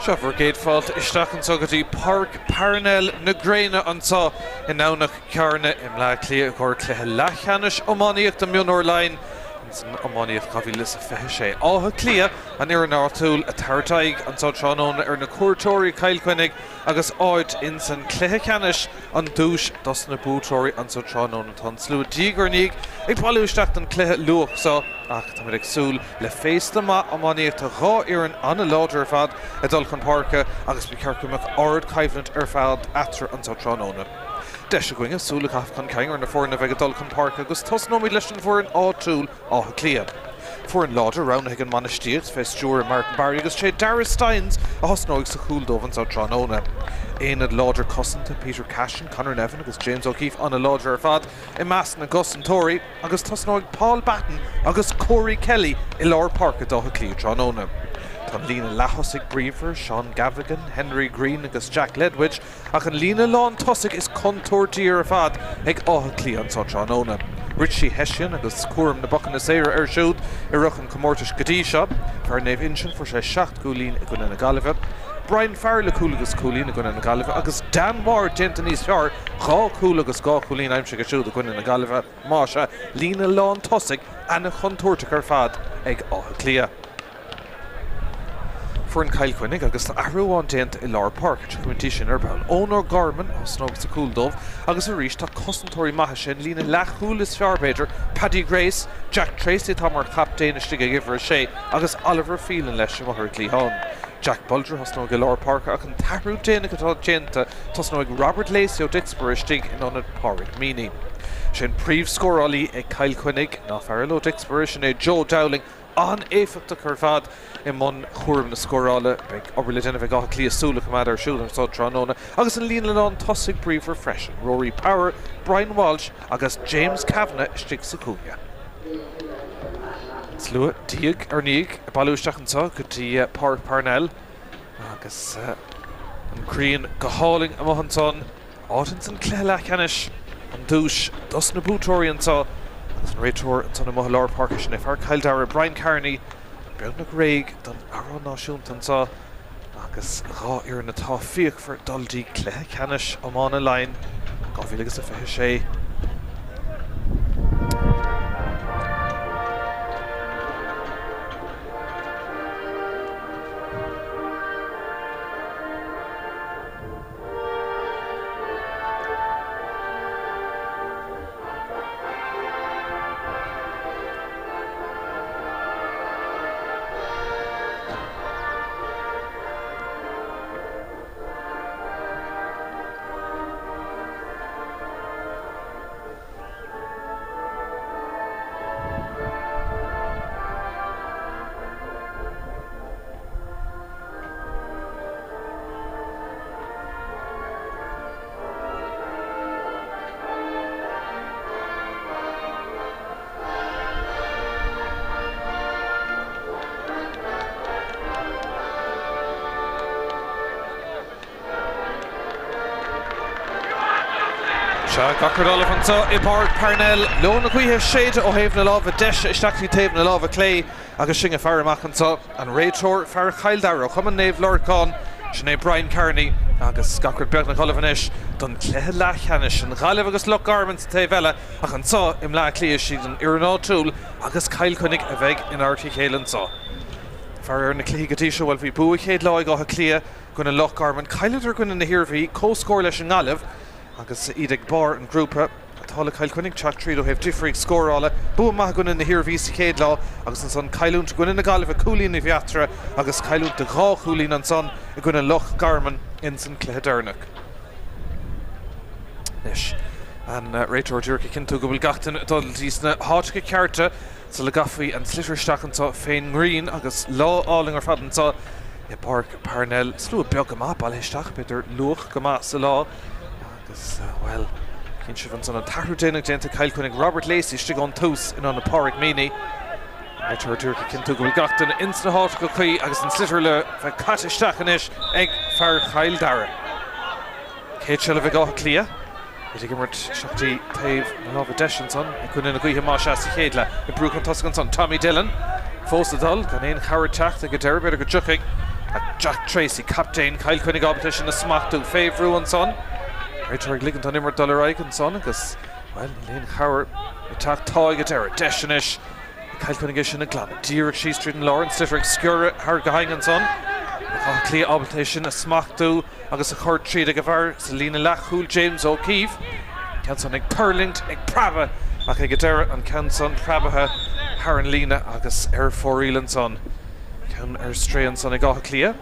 Seo bhur gcéad fáilte isteach anseo go dtí Páirc Parnell na gréine anseo i nDomhnach Cearna i mBleá Cliath i gcomhair cluiche leathcheannais iománaíochta mionúr Laighean san iománaíocht 2026. Áth Cliath, an fhoireann áitiúil, ag tabhairt aghaidh anseo tráthnóna ar na cuairteoirí Cill Chainnigh agus áit ins an cluiche ceannais an duais dos na buaiteoirí anso tráthnóna. Tá an slua diaidh ar ndiaidh ag bailiú isteach don cluiche luath so ach táimid ag súil le féasta maith iománaíochta, 2 fhoireann an-láidir ar fad ag dul chun páirce agus ba cheart go mbeadh ard-choimhlint ar fad eatarthu anso tráthnóna. Deis againne súil a chaitheamh chun cinn ar na foirne a bheidh ag dul chun páirce agus tosnóimid leis an bhfoireann áitiúil, Áth Cliath. Foireann láidir roghnaithe ag an mbainistíocht fé stiúir Martin Barry agus sé Darragh Stynes a thosnóidh sa chúl dóibh anso tráthnóna. Aonad láidir cosanta, Peter Cashin, Conor Nevin agus James O'Keefe an-láidir ar fad i measc na gcosantóirí agus tosnóidh Paul Batten agus Corey Kelly i lár páirce d'Áth Cliath tráthnóna. Tá an líne leath-thosaigh bríomhar, Sean Gavigan, Henry Greene agus Jack Ledwidge, Ach an líne lán tosaigh is contúirtí ar fad ag Áth Cliath anso tráthnóna. Richie Hession agus cúram na bpocanna saora air siúd i rith an chomórtais go dtí seo. Fear Naomh Uinseann fuair sé 7 gcúilín i gcoinne na Gaillimhe. Brian Farrell le cúl agus cúilín i gcoinne na Gaillimhe agus Dan Ward déanta níos fearr, 2 chúl agus 2 chúilín aimsithe aige siúd i gcoinne na Gaillimhe. Más ea, líne lán tosaigh ana-chontúirteach ar fad ag Áth Cliath. Foireann Chill Chainnigh agus tá athrú amháin déanta i lár páirce, tiocfaidh muid dtí sin ar ball. Eoin O'Gorman a thosnóidh sa chúl dóibh agus arís tá cosantóirí maithe, sé an líne leathchúil is fearr b'fhéidir, Paddy Grace, Jack Tracy atá mar chaptaen istigh ag uimhir 6 agus Oliver Phelan leis amuigh ar an gcliathán. Jack Bolger a thosnóidh i lár páirce ach an t-athrú déanach atá déanta, tosnóidh Robert Lacey ó Dicksboro istigh in ionad Pádraig Meaney. Sé an príomhscórálaí ag Cill Chainnigh ná fear eile ó Dicksboro, sin é Joe Dowling, An-éifeachtach ar fad i mbun chúram na scórála. Beidh obair le déanamh ag Áth Cliath súil a choimeád air siúd anso tráthnóna agus an líne lán tosaigh bríomhar freisin, Rory Power, Brian Walsh agus James Kavanagh istigh sa chúinne. Slua diaidh ar ndiaidh ag bailiú isteach anso go dtí Páirc Parnell agus an ghrian go hálainn amuigh ansan. Áit ins an cluiche leathcheannais, an duais dos na buaiteoirí anseo agus an réiteoir ansan amuigh i lár páirce, sin é fear Chill Dara, Brian Carney, beagnach réidh don amhrán náisiúnta anseo agus 2 fhoireann atá fíochmhar dul dtí cluiche ceannais iomána Laighean 2026. Sea, gach rud ullamh anseo i bPáirc Parnell. Leo na gaoithe ag séideadh ó thaobh na láimhe deise isteach go dtí taobh na láimhe clé agus sinn ag faire amach anseo. An réiteoir, fear Chill Dara ó Chumann Naomh Lorcán, sin é Brian Carney agus gach rud beagnach ullamh anois don chluiche leathcheannais. An Ghaillimh agus Loch Garman sa taobh eile ach anseo i mBleá Cliath is iad an fhoireann áitiúil agus Cill Chainnigh a bheidh in adharca a chéile anseo. Faire ar na cluichí go dtí seo, bhuel bhí bua chéad lá ag Áth Cliath i gcoinne Loch Garman, chailleadar i gcoinne na hIarmhí, comhscór leis an nGaillimh agus iad ag barr an ghrúpa. Atá le Cill Chainnigh teacht tríd ó thaobh difríocht scórála. Bua maith i gcoinne na hIarmhí sa chéad lá agus ansan cailliúint i gcoinne na Gaillimhe, cúilín a bhí eatarthu agus cailliúint de dhá chúilín ansan i gcoinne Loch Garman ins an cluiche deireanach. Anois an réiteoir díreach ag cinntiú go bhfuil gach duine ag dul dtí sna háiteacha cearta sula gcaithfí an sliotar isteach anseo fén ngrian agus lá álainn ar fad anseo i bPáirc Parnell. Slua beag go maith bailithe isteach, b'fhéidir luath go maith sa lá. Agus, bhuel, cíonn sibh ansan an t-athrú déanach déanta ag Cill Chainnigh, Robert Lacey istigh ón tús in ionad Pádraig Meaney. An réiteoir díreach ag cinntiú go bhfuil gach duine ins na háiteacha cuí agus an sliotar le bheith caite isteach anois ag fear Chill Dara. Céad seilbh ag Áth Cliath. Iad ag imirt isteach dtí taobh na láimhe deise ansan i gcoinne na gaoithe más ea sa chéad leath. Ag brú chun tosaigh ansan Tommy Dillon. Fós ag dul, gan aon chabhair ag teacht ag an deireadh, b'fhéidir go dtiocfaidh. Ach Jack Tracey, captaen Chill Chainnigh ábalta sin a smachtú fé bhrú ansan. Réiteoir ag ligint don imirt dul ar aghaidh ansan agus, bhuel, níl aon chabhair ag teacht. Tá ag an deireadh. Deis anois ag Cill Chainnigh é sin a ghlanadh. Díreach síos tríd an lár, an sliotar ag sciorradh thar go ansan. Ach Áth Cliath ábalta é sin a smachtú agus a chur tríd ag an bhfear sa líne leathchúil, James O'Keefe. An ceann san ag tuirlingt, ag preabadh ach ag an deireadh an ceann san preabaithe thar an líne agus ar fóraoil ansan. Ceann ar strae ansan ag Áth Cliath.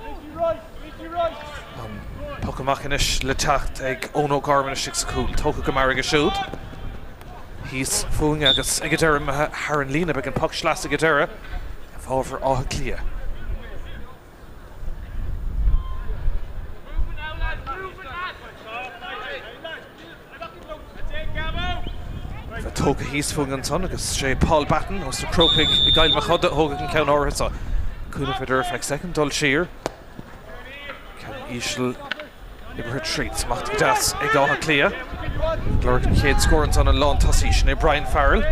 An poc amach anois le teacht ag Eoin O'Gorman istigh sa chúl. Tógtha go mear aige siúd. Thíos fúinn agus ag an deireadh imithe thar an líne. Beidh an poc sleasa ag an deireadh i bhfabhar Átha Cliath. Bheith tógtha thíos fúinn ansan agus sé Paul Batten ós na Crócaigh i gCill Mochuda a thógfaidh an ceann áirithe seo. Cúnamh idir ar feadh soicind dul siar. Ceann íseal oibrithe tríd. Smachtaithe go deas ag Áth Cliath. Ag lorg an chéad scór ansan an lántosaí. Sin é Brian Farrell.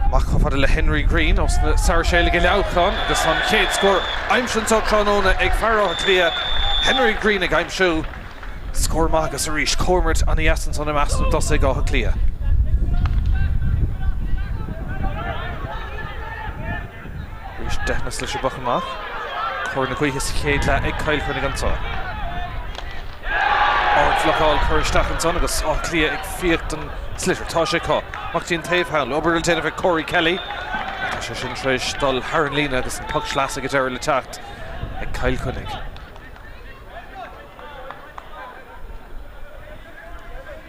Amach chomh fada le Henry Greene ós na Sáirséalaigh i Leamhcán agus an chéad scór aimsithe anseo tráthnóna ag fear Átha Cliath, Henry Greene ag aimsiú. Scór maith agus arís comhimirt ana-dheas ansan i measc na dtosaithe ag Áth Cliath. Arís deitheanas leis an bpoc amach. Cóir na gaoithe sa chéad leath ag Cill Chainnigh anso. Ardbhlocáil curtha isteach ansan agus Áth Cliath ag fiach don sliotar. Tá sé acu. Amach dtí an taobh thall. Obair le déanamh ag Corey Kelly. Tá sé sin tar éis dul thar an líne agus an poc sleasa ag an deireadh le teacht ag Cill Chainnigh.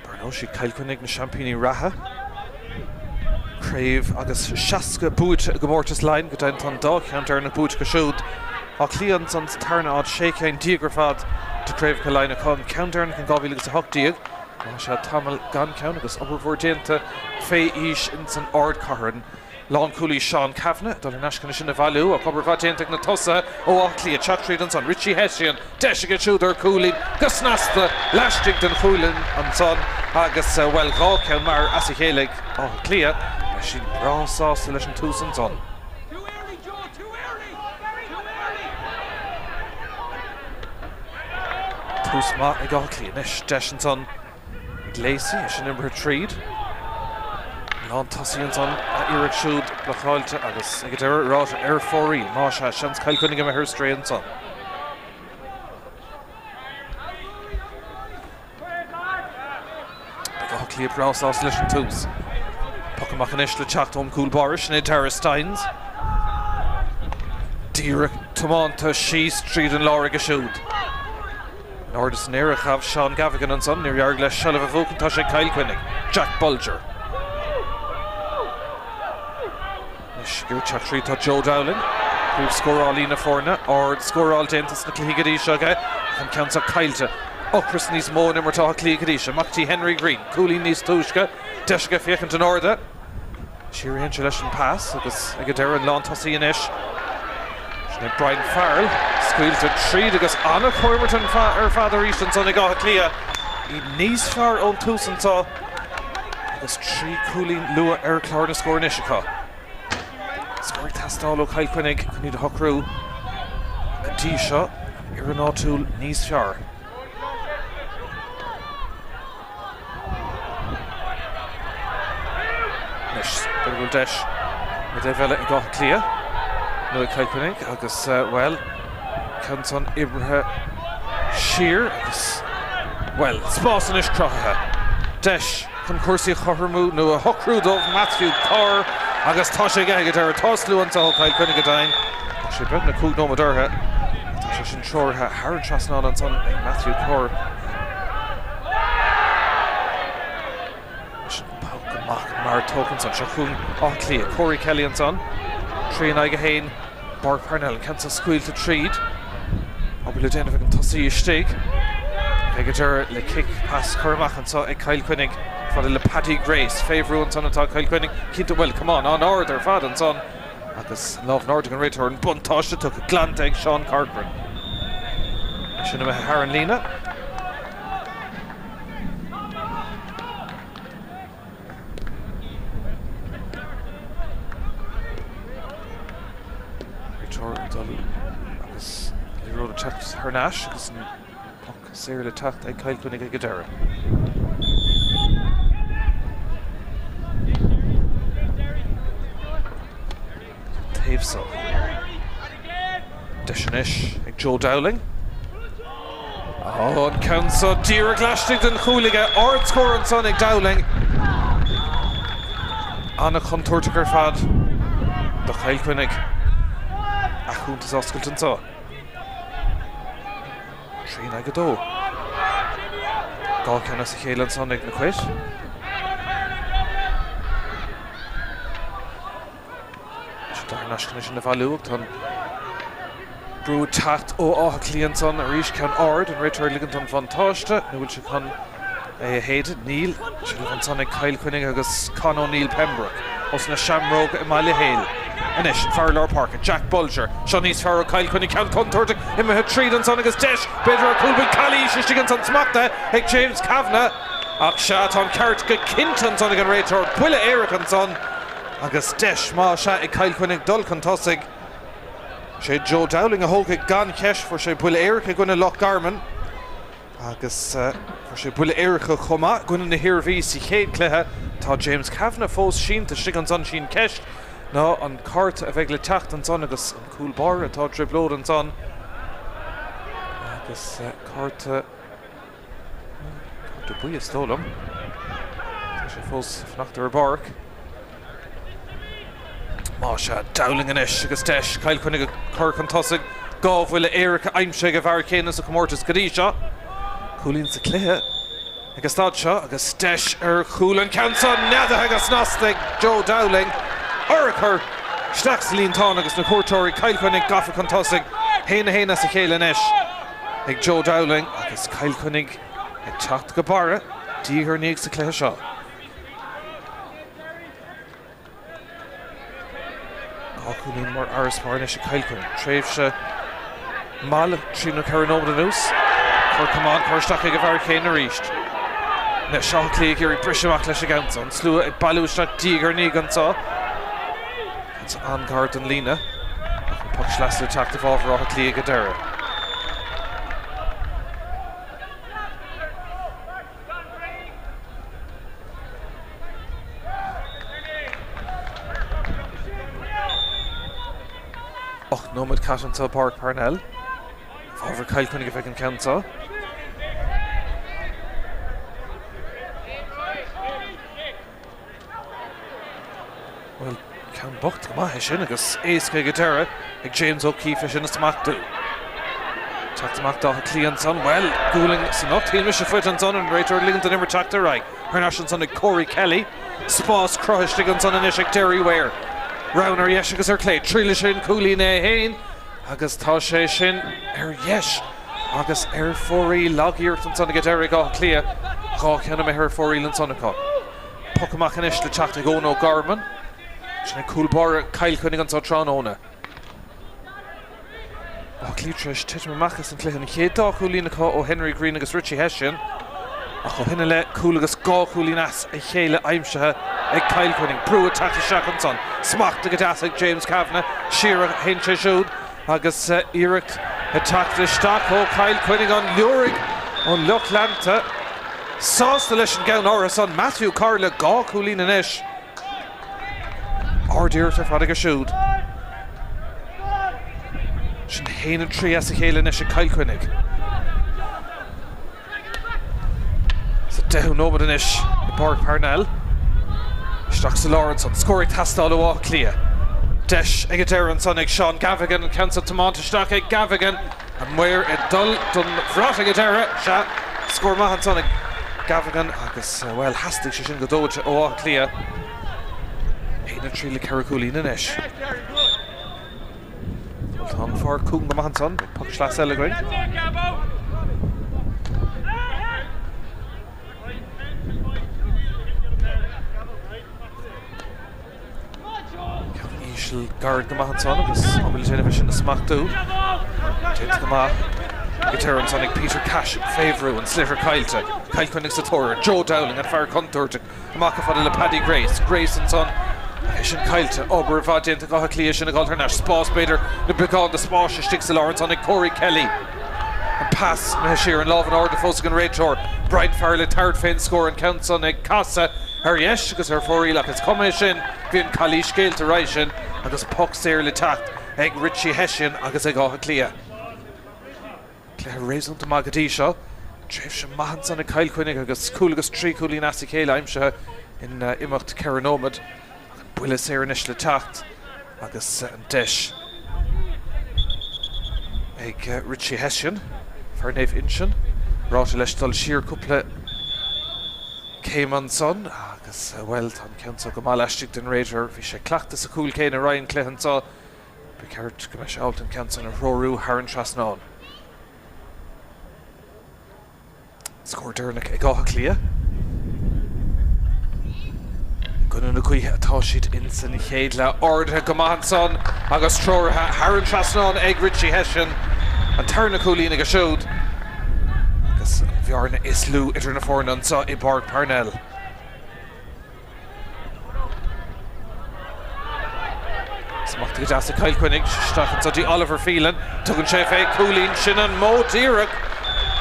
Dar ndóigh, siad Cill Chainnigh na seaimpíní reatha. Craobh agus 60 buaite i gcomórtas Laighean, go deimhin tá an dá cheann deireanach buaite acu siúd. Áth Cliath ansan sa tarna áit, 16 ceann ar fad de chraobhacha Laighean acu, an ceann deireanach in 2018. Tá sé tamall gan ceann agus obair mhór déanta fé aois ins an ardchathair. An Lánchúlaí Seán Cavanagh ag dul thar n-ais chun é sin a bhailiú ach obair mhaith déanta ag na tosaithe ó Áth Cliath teacht tríd ansan. Richie Hession, deis aige siúd ar chúilín go snasta laistigh den chúilín ansan agus, bhuel, dhá cheann mear as a chéile ag Áth Cliath. Beidh siad breá sásta leis an tús ansan. Tús maith ag Áth Cliath anois. Deis ansan. Ag Lacey, é sin imeartha tríd. Lántosaí ansan, a iarracht siúd blocáilte agus ag an deireadh ráite ar fóraoil. Más ea, seans Cill Chainnigh imithe ar strae ansan. Beidh Áth Cliath breá sásta leis an tús. Poc amach anois le teacht ón gcúl báire, sin é Darragh Stynes. Díreach tiománta síos tríd an lár aige siúd. In airde san aer a ghabh Seán Gavigan ansan, níor éirigh leis seilbh a bhuachan, tá sé ag Cill Chainnigh. Jack Bolger. Anois ag iarraidh teacht tríd tá Joe Dowling, príomhscórálaí na foirne, ard scóráil déanta sna cluichí go dtí seo aige, ach an ceann seo caillte. Ocras níos mó in imirt Átha Cliath go dtí seo. Amach dtí Henry Greene, cúilín níos túisce, deis aige féachaint in airde. Siar a théann sé leis an pas agus ag an deireadh an lántosaí anois. Sin é Brian Farrell, scaoilte tríd agus an-chomhimirt ar fad arís ansan ag Áth Cliath. Iad níos fearr ón tús anseo agus 3 chúilín luath ar chlár na scór anois acu. Scór ag teastáil ó Chill Chainnigh chun iad a shocrú go dtí seo, an fhoireann áitiúil níos fearr. Anois, b'fhéidir go bhfuil deis ar an dtaobh eile ag Áth Cliath nó ag Cill Chainnigh agus, bhuel, ceann san oibrithe siar agus, bhuel, spás anois cruthaithe. Deis chun cúrsaí a chothromú nó a shocrú dóibh, Matthew Corr agus tá sé aige ag an deireadh. Tá slua anseo ó Chill Chainnigh go deimhin. Tá sé beagnach 5 nóiméad orthu. Tá sé sin treoraithe thar an trasnán ansan ag Matthew Corr. Leis an bpoc amach mar tógtha ansan. Seo chugainn Áth Cliath. Corey Kelly ansan. 3 in aghaidh 1. Mark Parnell an ceann seo scaoilte tríd. Obair le déanamh ag an tosaí istigh. Ag an deireadh le cic pas cur amach anseo ag Cill Chainnigh. Fada le Paddy Grace. Fé bhrú ansan atá Cill Chainnigh. Cinnte bhuel, come on, an-ard ar fad ansan. Agus lámh in airde ag an réiteoir, an buntáiste tugtha glanta ag Seán Corcoran. É sin imithe thar an líne. Réiteoir ag dul agus. Agus an liathróid ag teacht thar n-ais agus an poc saor le teacht ag Cill Chainnigh ag an deireadh. Taobh so. Deis anois ag Joe Dowling. An ceann so díreach laistigh den chúl aige. Ardscór ansan ag Dowling. An-chontúirteach ar fad do Chill Chainnigh. A chuntas a oscailt anso. 3 in aghaidh 2. Dá cheann as a chéile ansan ag na Cait. Thar n-ais chun é sin a bhailiú ach tá an brú ag teacht ó Áth Cliath ansan arís. Ceann ard, an réiteoir ag ligint don bhuntáiste nó bhfuil sé chun é a shéideadh? Níl. Seilbh ansan ag Cill Chainnigh agus Con O'Neill Pembroke os na Seamróga i mBaile Héil. Anois an fear lár páirce, Jack Bolger. Seo níos fearr ó Chill Chainnigh, ceann contúirteach imithe tríd ansan agus deis b'fhéidir ar chúl. Bhfuil calaois istigh ansan smachtaithe ag James Kavanagh ach sea, tá an ceart go cinnte ansan ag an réiteoir. Buille éirice ansan. Agus deis, más ea, ag Cill Chainnigh dul chun tosaigh. Sé Joe Dowling a thógfaidh gan cheist. Fuair sé buille éirice i gcoinne Loch Garman agus fuair sé buille éirice chomh maith i gcoinne na hIarmhí sa chéad chluiche. Tá James Kavanagh fós sínte istigh ansan. Sí an cheist ná an cárta a bheidh le teacht ansan agus an cúl báire atá i dtrioblóid ansan agus cárta Cárta buí is dóigh liom. Tá sé fós ag fanacht ar an bpáirc. Más ea, Dowling anois agus deis Cill Chainnigh a chur chun tosaigh. Dá bhuille éirice aimsithe ag an bhfear céanna sa chomórtas go dtí seo. Cúilín sa chluiche ag an staid seo agus deis ar chúl an ceann seo neadaithe go snasta ag Joe Dowling. Urchar isteach sa líontán agus na cuairteoirí Cill Chainnigh gafa chun tosaigh. 1-1 as a chéile anois. ag Joe Dowling agus Cill Chainnigh ag teacht go barra diaidh ar ndiaidh sa chluiche seo. Dá chúilín mar fharasbarr anois ag Cill Chainnigh. Tréimhse mall trí nó 4 nóiméad anuas. Cur camán curtha isteach ag an bhfear céanna arís. Anois Áth Cliath ag iarraidh briseadh amach leis an gceann seo. An slua ag bailiú isteach diaidh ar ndiaidh anseo. An-ghar don líne ach an poc sleasa le teacht i bhfabhar Átha Cliath ag an deireadh. 8 nóiméad caite anseo i bPáirc Parnell. I bhfabhar Chill Chainnigh a bheidh an ceann seo. Bhuel, ceann bocht go maith é sin agus éasca ag an deireadh ag James O'Keefe é sin a smachtú. Teacht amach d'Áth Cliath ansan, bhuel, gualainn san ucht, shíl mise faighte ansan, an réiteoir ag ligint don imirt teacht ar aghaidh. Thar n-ais ansan ag Corey Kelly. Spás cruthaithe istigh ansan anois ag Derry Ware. Roghna ar dheis agus ar chlé, triailfidh sé an cúilín é féin agus tá sé sin ar dheis agus ar fóraoil. Lag-iarracht ansan ag an deireadh ag Áth Cliath. Dhá cheann imithe ar fóraoil ansan acu. Poc amach anois le teacht ag Eoin O'Gorman. Sin é cúl báire Chill Chainnigh anseo tráthnóna. Áth Cliath tar éis titim amach as an chluiche. An chéad dá chúilín acu ó Henry Greene agus Richie Hession. Ach ó shin i leith, cúl agus dhá chúilín as a chéile aimsithe ag Cill Chainnigh. Brú ag teacht isteach ansan. Smachtaithe go deas ag James Kavanagh. Siar a théann sé siúd agus iarracht ag teacht isteach ó Chill Chainnigh. An liúraigh ón lucht leanta. Sásta leis an gceann áirithe san, Matthew Carr le dhá chúilín anois. Ard-iarracht ar fad aige siúd. Sin 1-3 as a chéile anois ag Cill Chainnigh. Sa deichiú nóiméad anois i bPáirc Parnell. Isteach sa lár ansan. Scór ag teastáil ó Áth Cliath. Deis ag an deireadh ansan ag Seán Gavigan. An ceann seo tiomáinte isteach ag Gavigan. An maor ag dul don bhrat ag an deireadh. Sea, scór maith ansan ag Gavigan agus, bhuel, theastaigh sé sin go dóite ó Áth Cliath. 1-3 le ceithre chúilín anois. Bhuel, tá an pháirc cúng go maith ansan. Beidh poc sleasa eile againn. Ceann íseal gairid go maith ansan agus ábalta déanamh é sin a smachtú. Déanta go maith ag an deireadh ansan ag Peter Cashin. Fé bhrú, an sliotar caillte. Cill Chainnigh sa tóir. Joe Dowling, an fear contúirteach, amach chomh fada le Paddy Grace. Grace ansan. Ach é sin caillte. Obair mhaith déanta ag Áth Cliath sin ag dul thar n-ais. Spás, b'fhéidir, nó beagán de spáis istigh sa lár ansan ag Corey Kelly. An pas imithe siar, an lámh in airde fós ag an réiteoir. Brian Farrell ag tabhairt fén scór, an ceann san ag casadh ar dheis agus ar fóraoil ach is cuma é sin, bhí an calaois géillte roimhe sin agus poc saor le teacht ag Richie Hession agus ag Áth Cliath. Cluiche réasúnta maith go dtí seo. Tréimhse maith ansan ag Cill Chainnigh agus cúl agus 3 chúilín as a chéile aimsithe in imeacht 4 nóiméad. Ach an buille saor anois le teacht agus an deis ag Richie Hession, fear Naomh Uinseann, ráite leis dul siar cúpla céim ansan agus, bhuel, tá an ceann seo go maith laistigh den radar. Bhí sé cleachta sa chúl céanna roimh an cluiche anseo. Ba cheart go mbeadh sé ábalta an ceann san a threorú thar an trasnán. Scór deireanach ag Áth Cliath. I gcoinne na gaoithe atá siad ins an chéad leath. Ardaithe go maith ansan agus treoraithe thar an trasnán ag Richie Hession. An tarna cúilín aige siúd agus an bhearna is lú idir na foirne anseo i bPáirc Parnell. Smachtaithe go deas ag Cill Chainnigh, isteach anseo dtí Oliver Phelan. Tugann sé fé cúilín, sin an modh díreach.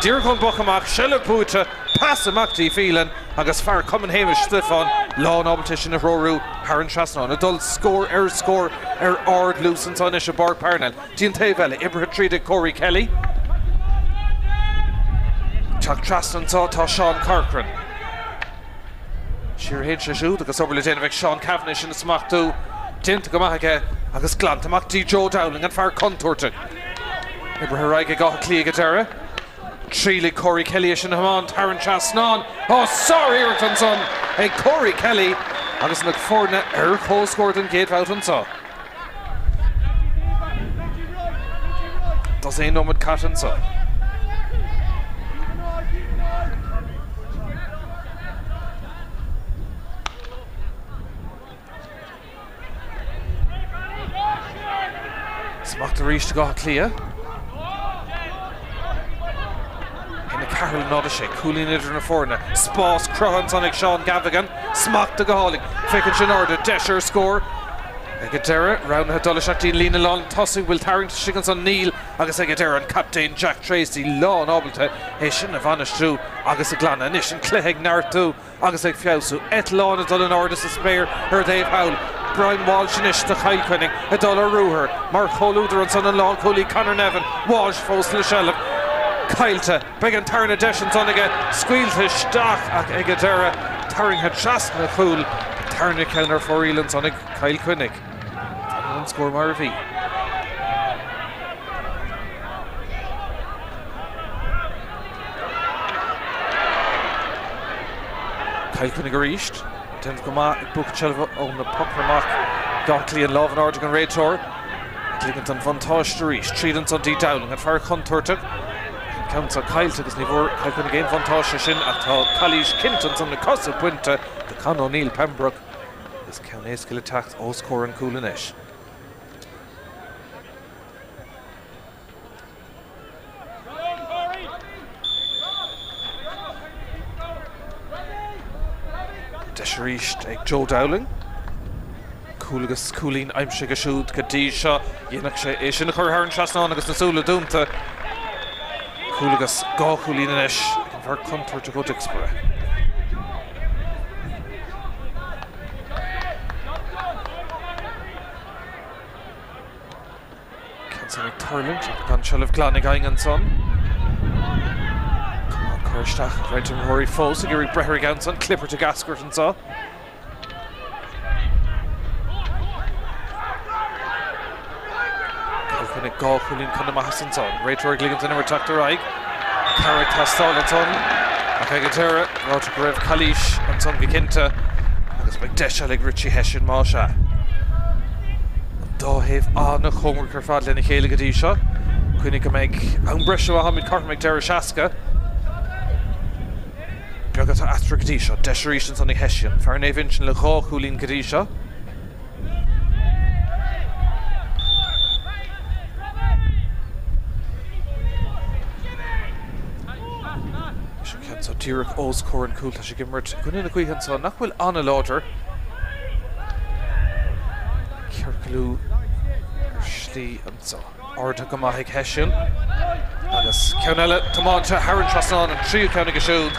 Díreach ón bpoc amach, seilbh buaite, pas amach dtí Phelan agus fear Chumann Shéamais Stiofáin lán ábalta é sin a threorú thar an trasnán. Ag dul scór ar scór ar ardluas anseo anois i bPáirc Parnell. Dtí an taobh eile, oibrithe tríd ag Corey Kelly. Teacht trasna anseo tá Seán Corcoran. Siar a théann sé siúd agus obair le déanamh ag Seán Kavanagh sin a smachtú. Déanta go maith aige agus glanta amach dtí Joe Dowling, an fear contúirteach. Oibrithe ar aghaidh ag Áth Cliath ag an deireadh. Triailfidh Corey Kelly é sin a thiomáint thar an trasnán. Á, sár-iarracht ansan ag Corey Kelly agus na foirne ar comhscór don gcéad bhabhta anseo. Dosaen nóiméad caite anseo. Smacht arís ag Áth Cliath. 1-4 le 0-6. Cúilín idir na foirne. Spás cruthaithe ansan ag Seán Gavigan. Smachtaithe go hálainn. Féachann sin airde. Deis ar scór. Ag an deireadh, roghnaithe dul isteach dtí an líne lán tosaigh. Bhfuil tarraingt istigh ansan? Níl. Agus ag an deireadh, an captaen Jack Tracey lán ábalta é sin a bhainistiú agus a ghlanadh. Anois an cluiche ag neartú. agus ag feabhsú. Eitleán ag dul in airde sa spéir ar an dtaobh thall. Brian Walsh anois do Chill Chainnigh ag dul ar ruathar mar chomhluadar ansan an lánchúlaí Conor Nevin. Walsh fós le seilbh. Caillte. Beidh an tarna deis ansan aige. Scaoilte isteach ach ag an deireadh tarraingthe trasna an chúil. An tarna ceann ar fóraoil ansan ag Cill Chainnigh. Fanann an scór mar a bhí. Cill Chainnigh arís. Déanta go maith ag buachaint seilbhe ó na pocanna amach. Áth Cliath an lámh in airde ag an réiteoir. Ag ligint an bhuntáiste arís. Tríd ansan dtí Dowling, an fear contúirteach. An ceann seo caillte agus ní bhfuair Cill Chainnigh aon bhuntáiste sin ach tá calaois cinnte ansan na cosa bainte de Con O'Neill Pembroke. Agus ceann éasca le teacht os comhair an chúil anois. Deis arís ag Joe Dowling. Cúl agus cúilín aimsithe aige siúd go dtí seo. Dhéanfadh sé é sin a chur thar an trasnán agus na súile dúnta. Cúl agus 2 chúilín anois ag an bhfear contúirteach ó Dicksboro. Ceann san ag tuirlingt ach gan seilbh glan ag éinne ansan. Camán curtha isteach ag roinnt imreoirí fós ag iarraidh breith ar an gceann san. Clippert ag eascairt anseo. Cill Chainnigh 2 chúilín chun na maitheasa anso. An réiteoir ag ligint an imirt teacht ar aghaidh. Cabhair ag teastáil ansan ach ag an deireadh, ráite go raibh calaois ansan go cinnte agus beidh deis eile ag Richie Hession más ea. An dá thaobh an-chóngarach ar fad lena chéile go dtí seo. Cuimhnigh go mbeidh am breise má tháimid cothrom ag deireadh 60. Beag atá eatarthu go dtí seo. Deis arís ansan ag Hession. Fear Naomh Uinseann le 2 chúilín go dtí seo. Anois an ceann seo díreach os comhair an chúil. Tá sé ag imirt i gcoinne na gaoithe anseo nach bhfuil an-láidir. Lú ar slí anseo. Ardaithe go maith ag Hession. Agus ceann eile tiomáinte thar an trasnán, an tríú ceann aige siúd.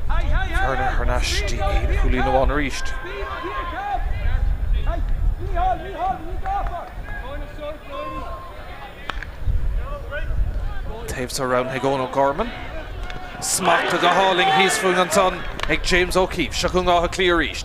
Fearna thar n-ais dtí aon chúilín amháin arís. Taobh seo roghnaithe ag Eoin O'Gorman. Smachtaithe go hálainn thíos fúinn ansan ag James O'Keefe. Seo chugainn Áth Cliath arís.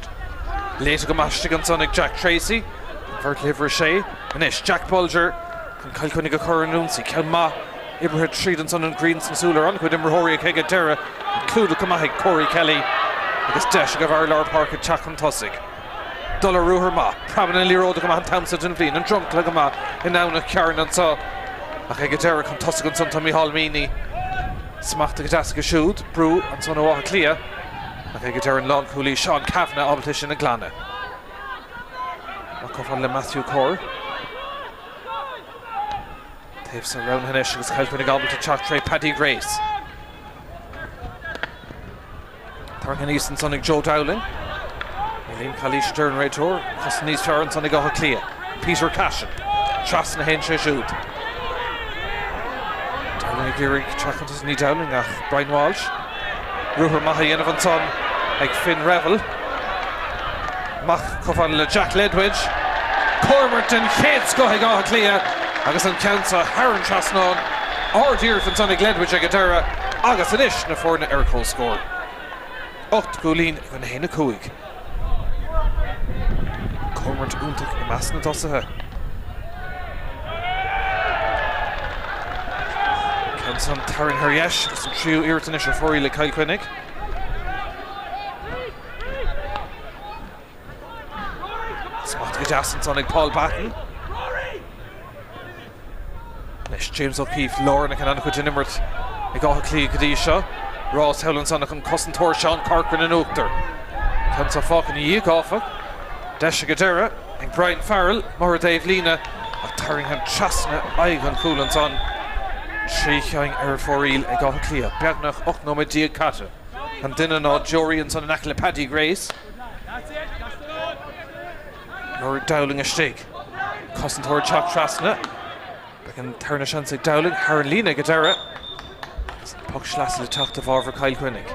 Léite go maith istigh ansan ag Jack Tracy. An bheirt le huimhir a sé. Anois Jack Bolger chun Cill Chainnigh a chur ar an ionsaí. Ceann maith oibrithe tríd ansan an ghrian sna súile ar an-chuid imreoirí ach ag an deireadh an clúdach go maith ag Corey Kelly agus deis ag an bhfear lár páirce teacht chun tosaigh. Dul ar ruathar maith. Preabann an liathróid go maith an t-am seo den bhliain. An dromchla go maith i nDomhnach Cearna anseo. Ach ag an deireadh chun tosaigh ansan tá Micheál Meaney. Smachtaithe go deas aige siúd. Brú ansan ó Áth Cliath. Ach ag an deireadh an lánchúlaí Seán Cavanagh ábalta sin a ghlanadh. Amach chomh fada le Matthew Corr. Taobh seo roghnaithe anois agus Cill Chainnigh ábalta teacht tré Paddy Grace. Tarraingthe aníos ansan ag Joe Dowling. Níl aon chalaois a deir an réiteoir. Cosaint níos fearr ansan ag Áth Cliath. Peter Cashin. Trasna a théann sé siúd. Dowling ag iarraidh teacht chun tosaigh. Ní Dowling ach Brian Walsh. Ruathar maith á dhéanamh ansan ag Finn Revel. Amach chomh fada le Jack Ledwidge. Comhimirt den chéad scoth ag Áth Cliath agus an ceann seo thar an trasnán. Ard-iarracht ansan ag Ledwidge ag an deireadh agus anois na foirne ar comhscór. 8 gcúilín i gcoinne 1, 5. Comhimirt iontach i measc na dtosaithe. Ceann san tarraingthe ar dheis agus an tríú iarracht anois ar fóraoil ag Cill Chainnigh. Smacht go deas ansan ag Paul Batten. Anois James O'Keefe, lárnach in an-chuid den imirt ag Áth Cliath go dtí seo. Rás thall ansan ach an cosantóir Seán Corcoran in uachtar. Ceann seo fágtha ina dhiaidh, áfach. Deis ag an deireadh ag Brian Farrell, amuigh ar an dtaobhlíne ach tarraingthe trasna aghaidh an chúil ansan. 3 cheann ar fóraoil ag Áth Cliath. Beagnach 18 nóiméad caite. An duine ná deoraí ansan in aice le Paddy Grace. Rory Dowling istigh. Cosantóir ag teacht trasna. Beidh an tarna seans ag Dowling thar an líne ag an deireadh. Agus an poc sleasa le teacht i bhfabhar Chill Chainnigh.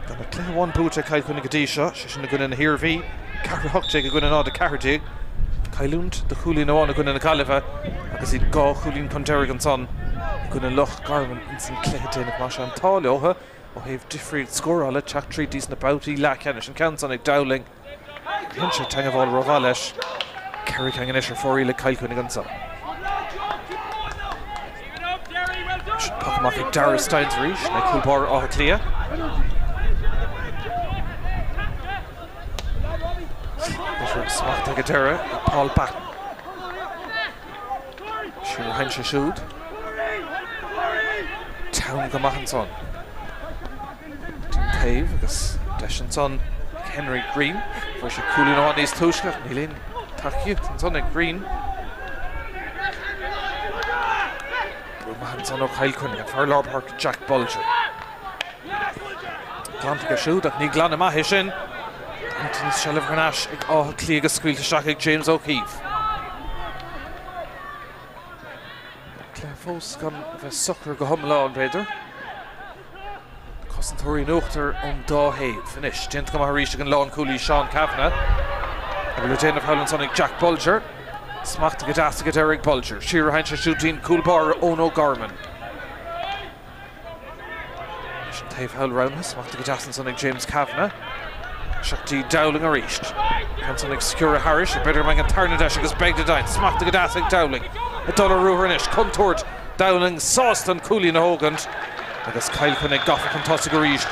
Gan ach cluiche amháin buaite ag Cill Chainnigh go dtí seo, sé sin i gcoinne na hIarmhí, 4-18 i gcoinne 0-14. Cailliúint de chúilín amháin i gcoinne na Gaillimhe agus iad dhá chúilín chun deiridh ansan i gcoinne Loch Garman ins an cluiche déanach. Más ea an t-ádh leo ó thaobh difríocht scórála teacht tríd dtí sna babhtaí leathcheannais. An ceann san ag Dowling. Dhein sé teagmháil rómhaith leis. 4 cheann anois ar fóraoil ag Cill Chainnigh anso. Sin poc amach ag Darragh Stynes arís, le cúl báire Átha Cliath. B'fhéidir smacht ag an deireadh ag Paul Batten. Siar a sheinn sé siúd. Teann go maith ansan. Dtí an taobh agus deis ansan ag Henry Greene. Fuair sé cúilín amháin níos túisce ach níl aon tacaíocht ansan ag Greene. Brú maith ansan ó Chill Chainnigh, an fear lár páirce Jack Bolger. Glanta aige siúd ach ní glanadh maith é sin. An tseilbh thar n-ais ag Áth Cliath agus scaoilte isteach ag James O'Keefe. Cluiche fós gan a bheith socair go hiomlán, b'fhéidir. Cosantóirí in uachtar ón dá thaobh. Anois, déanta go maith arís ag an lánchúlaí Seán Cavanagh. A bhfuil le déanamh thall ansan ag Jack Bolger. Smachtaithe go deas ag an deireadh ag Bolger. Siar a sheinn sé siúd dtí'n cúl báire Eoin O'Gorman. Anois an taobh thall roghnaithe, smachtaithe go deas ansan ag James Kavanagh. Isteach dtí Dowling arís. Ceann san ag sciorradh thairis, b'fhéidir go mbeidh an tarna deis agus beidh go deimhin. Smachtaithe go deas ag Dowling. Ag dul ar ruathar anois. Contúirt Dowling sásta an cúilín a thógaint agus Cill Chainnigh gafa chun tosaigh arís.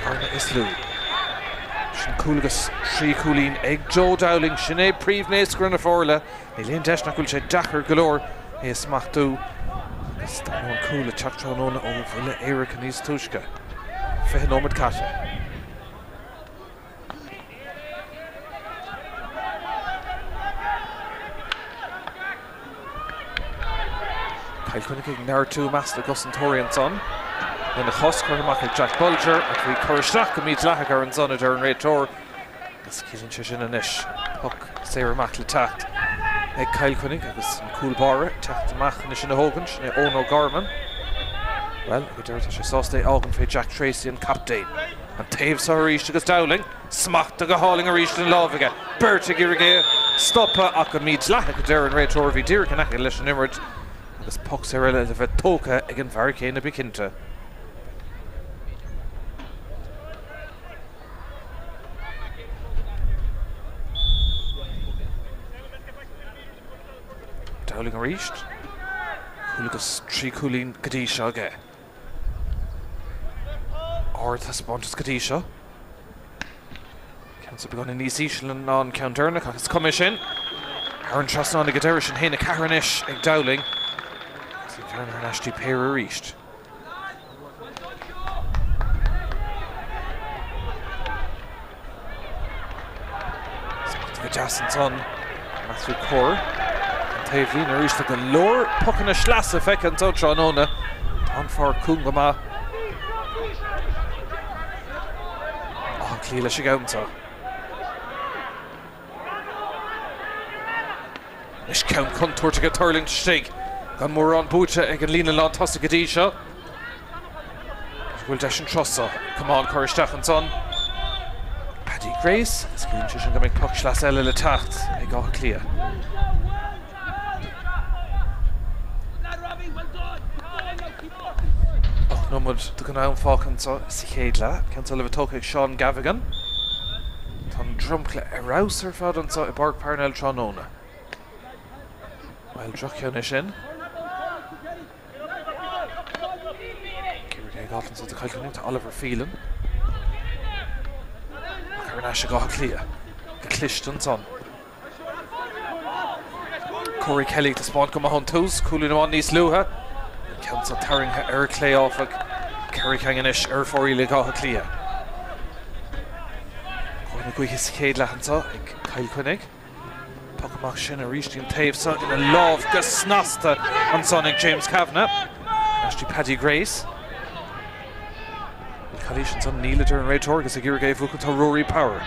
Fearna is Lú. Sin cúl agus 3 chúilín ag Joe Dowling. Sin é príomhnaoscaire na foirne. Níl aon deis nach bhfuil sé deacair go leor é a smachtú agus dar ndóigh an cúl ag teacht tráthnóna ó bhuille éirice níos túisce. 20 nóiméad caite. Cill Chainnigh ag neartú i measc na gcosantóirí ansan. Lena chos curtha amach ag Jack Bolger ach bhí cur isteach go mídhleathach air ansan a deir an réiteoir. Agus ciallaíonn sé sin anois poc saor amach le teacht ag Cill Chainnigh agus an cúl báire ag teacht amach chun é sin a thógaint, sin é Eoin O'Gorman. Bhuel, ag an deireadh tá sé sásta é a fhágaint fé Jack Tracey, an captaen. An taobh seo arís agus Dowling smachtaithe go hálainn arís ina lámh aige. Beirt ag iarraidh é a stopadh ach go mídhleathach a deir an réiteoir a bhí díreach in aice leis an imirt agus poc saor eile le bheith tógtha ag an bhfear céanna bí cinnte. Dowling arís. Cúl agus 3 chúilín go dtí seo aige. Ardthaispeántas go dtí seo. Ceann seo beagáinín níos ísle ná an ceann deireanach ach is cuma sin. Thar an trasnán ag an deireadh sin, 1-4 anois ag Dowling. Agus an bhearna thar n-ais dtí péire arís. Smaointe go deas ansan. Matthew Corr. An taobhlíne arís. Tá go leor pocanna sleasa feicthe anso tráthnóna. Tá an pháirc cúng go maith. Áth Cliath leis an gceann seo. Anois ceann contúirteach ag tuirlingt istigh. Gan mórán buaite ag an líne lántosaigh go dtí seo. Go bhfuil deis an turas seo. Camán curtha isteach ansan. Paddy Grace. Agus ciallaíonn sé sin go mbeidh poc sleasa eile le teacht ag Áth Cliath. 8 nóiméad den am fágtha anseo sa chéad leath. Ceann seo le bheith tógtha ag Seán Gavigan. Tá an dromchla ar fheabhas ar fad anseo i bPáirc Parnell tráthnóna. Bhuel, droch-cheann é sin. Ciarraí ag alt anseo do Chill Chainnigh, tá Oliver Phelan. Ach ar ais ag Áth Cliath. Go cliste ansan. Corey Kelly ag taispeáint go maith ón tús, cúilín amháin níos luaithe. An ceann seo tarraingthe ar clé áfach. Kerry King anois ar fóraoil ag Áth Cliath. Cóir na gaoithe sa chéad leath anseo ag Cill Chainnigh. Poc amach sin arís an taobh seo ina lámh go snasta ansan ag James Kavanagh. Ar ais dtí Paddy Grace. Bhfuil calaois ansan? Níl, a deir an réiteoir agus ag iarraidh é a mhúchadh tá Rory Power.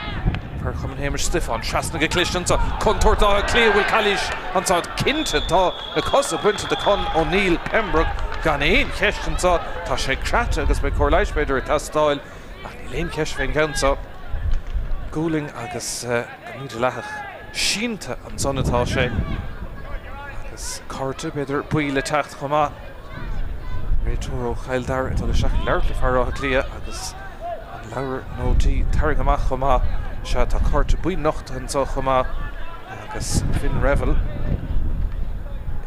Fear Chumann Shéamais Stiofáin trasna go cliste anso. Contúirt d'Áth Cliath, bhfuil calaois anso? Cinnte, tá na cosa bainte de Con O'Neill Pembroke gan aon cheist anso. Tá sé craite agus beidh cóir leighis b'fhéidir ag teastáil ach níl aon cheist fén gceann seo. Gualainn agus go mídhleathach sínte ansan atá sé agus cárta b'fhéidir buí le teacht chomh maith. Réiteoir ó Chill Dara ag dul isteach ag labhairt le fear Átha Cliath agus an leabhar nótaí tarraingthe amach chomh maith. Sea, tá cárta buí nochtaithe anseo chomh maith agus Finn Revel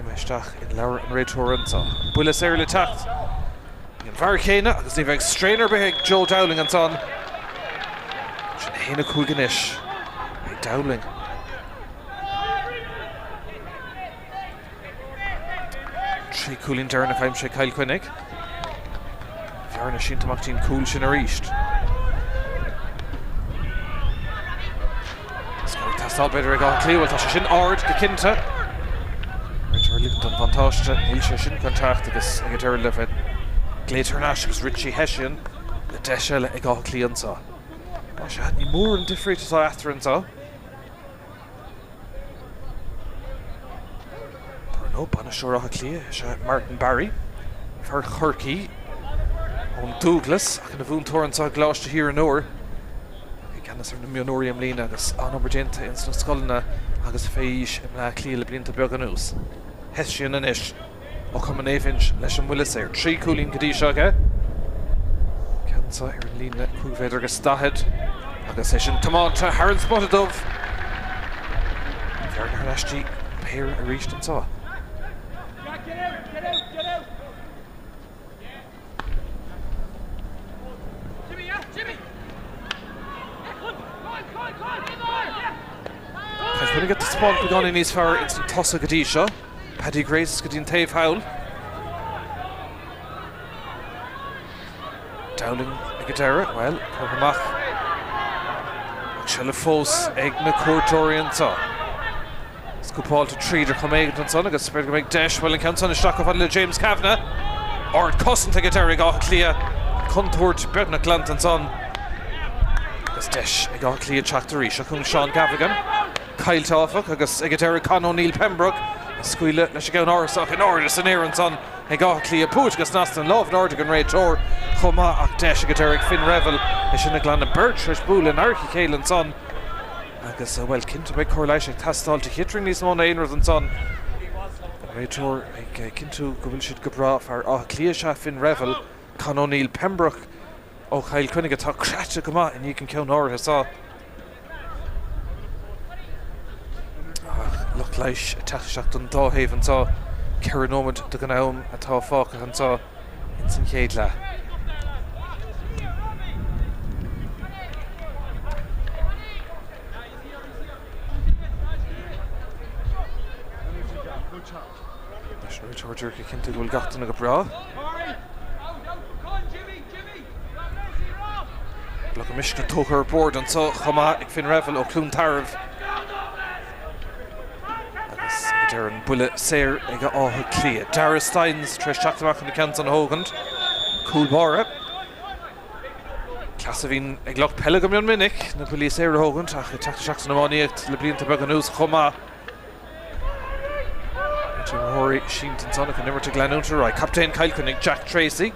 imithe isteach in leabhar an réiteora anseo. Buille saor le teacht ag an bhfear céanna agus ní bheidh straon ar bith ag Joe Dowling ansan. Sin 1-5 anois ag Dowling. 3 cúilín deireanach aimsithe ag Cill Chainnigh. Bhearna sínte amach dtí'n cúl sin arís. Scór ag teastáil b'fhéidir ag Áth Cliath. Bhuel tá sé sin ard go cinnte. Réiteoir ag ligint don bhuntáiste. Níl sé sin chun teacht agus ag an deireadh le bheith glaoite thar n-ais agus Richie Hession le deis eile ag Áth Cliath anseo. Sea, ní mór an difríocht atá eatarthu anseo. Dar ndóigh, bainisteoir Átha Cliath is ea Martin Barry, fear Chorcaí ón Dúglas ach ina mhúinteoir anseo i gColáiste Thír an Iúir. I gceannas ar na mionúirí i mbliana agus an-obair déanta ins na scoileanna agus fé aois i mBleá Cliath le blianta beaga anuas. Hession anois. Ó Chumann Naomh Uinseann leis an mbuille saor. 3 cúilín go dtí seo aige. Ceann seo ar an líne 5 mhéadar agus 40 agus é sin tiomáinte thar an spota dubh. Bhearna thar n-ais dtí péire arís anseo. Cill Chainnigh ag taispeáint beagáinín níos fearr ins an tosach go dtí seo. Paddy Grace go dtí an taobh thall. Dowling ag an deireadh, bhuel, curtha amach. Ach seilbh fós ag na cuairteoirí anseo. Scúpáilte tríd ar chuma éigin ansan agus b'fhéidir go mbeidh deis, bhuel, an ceann san isteach chomh fada le James Kavanagh. Ard cosanta ag an deireadh ag Áth Cliath. Contúirt beagnach glanta ansan. Agus deis ag Áth Cliath teacht arís. Seo chugainn Seán Gavigan. Caillte áfach agus ag an deireadh Con O'Neill Pembroke ag scaoileadh leis an gceann árasach in airde san aer ansan ag Áth Cliath. Buaite go snasta an lámh in airde ag an réiteoir chomh maith ach deis ag an deireadh ag Finn Revel é sin a ghlanadh. Beirt tar éis bualadh in adharca a chéile ansan agus, bhuel, cinnte beidh cóir leighis ag teastáil do Chittering níos mó ná aon rud ansan. An réiteoir ag cinntiú go bhfuil siad go breá. Fear Átha Cliath is ea Finn Revel. Con O'Neill Pembroke ó Chill Chainnigh atá craite go maith i ndiaidh an ceann áirithe seo. Ach lucht leighis ag teacht isteach don dá thaobh anseo. 4 nóiméad den am atá fágtha anseo ins an chéad leath. Leis an réiteoir díreach ag cinntiú go bhfuil gach duine go breá. Beagán uisce tógtha ar bord anseo chomh maith ag Finn Revel ó Chluain Tarbh. Agus ag deireadh an buille saor ag Áth Cliath. Dara Stynes tar éis teacht amach chun an ceann san a thógaint. Cúl báire. Cleas a bhíonn ag lucht peile go mion minic, na buillí saora a thógaint ach ag teacht isteach san iománaíocht le blianta beaga anuas chomh maith. Imreoirí sínte ansan ach an imirt ag leanúint ar aghaidh. Captaen Chill Chainnigh, Jack Tracey.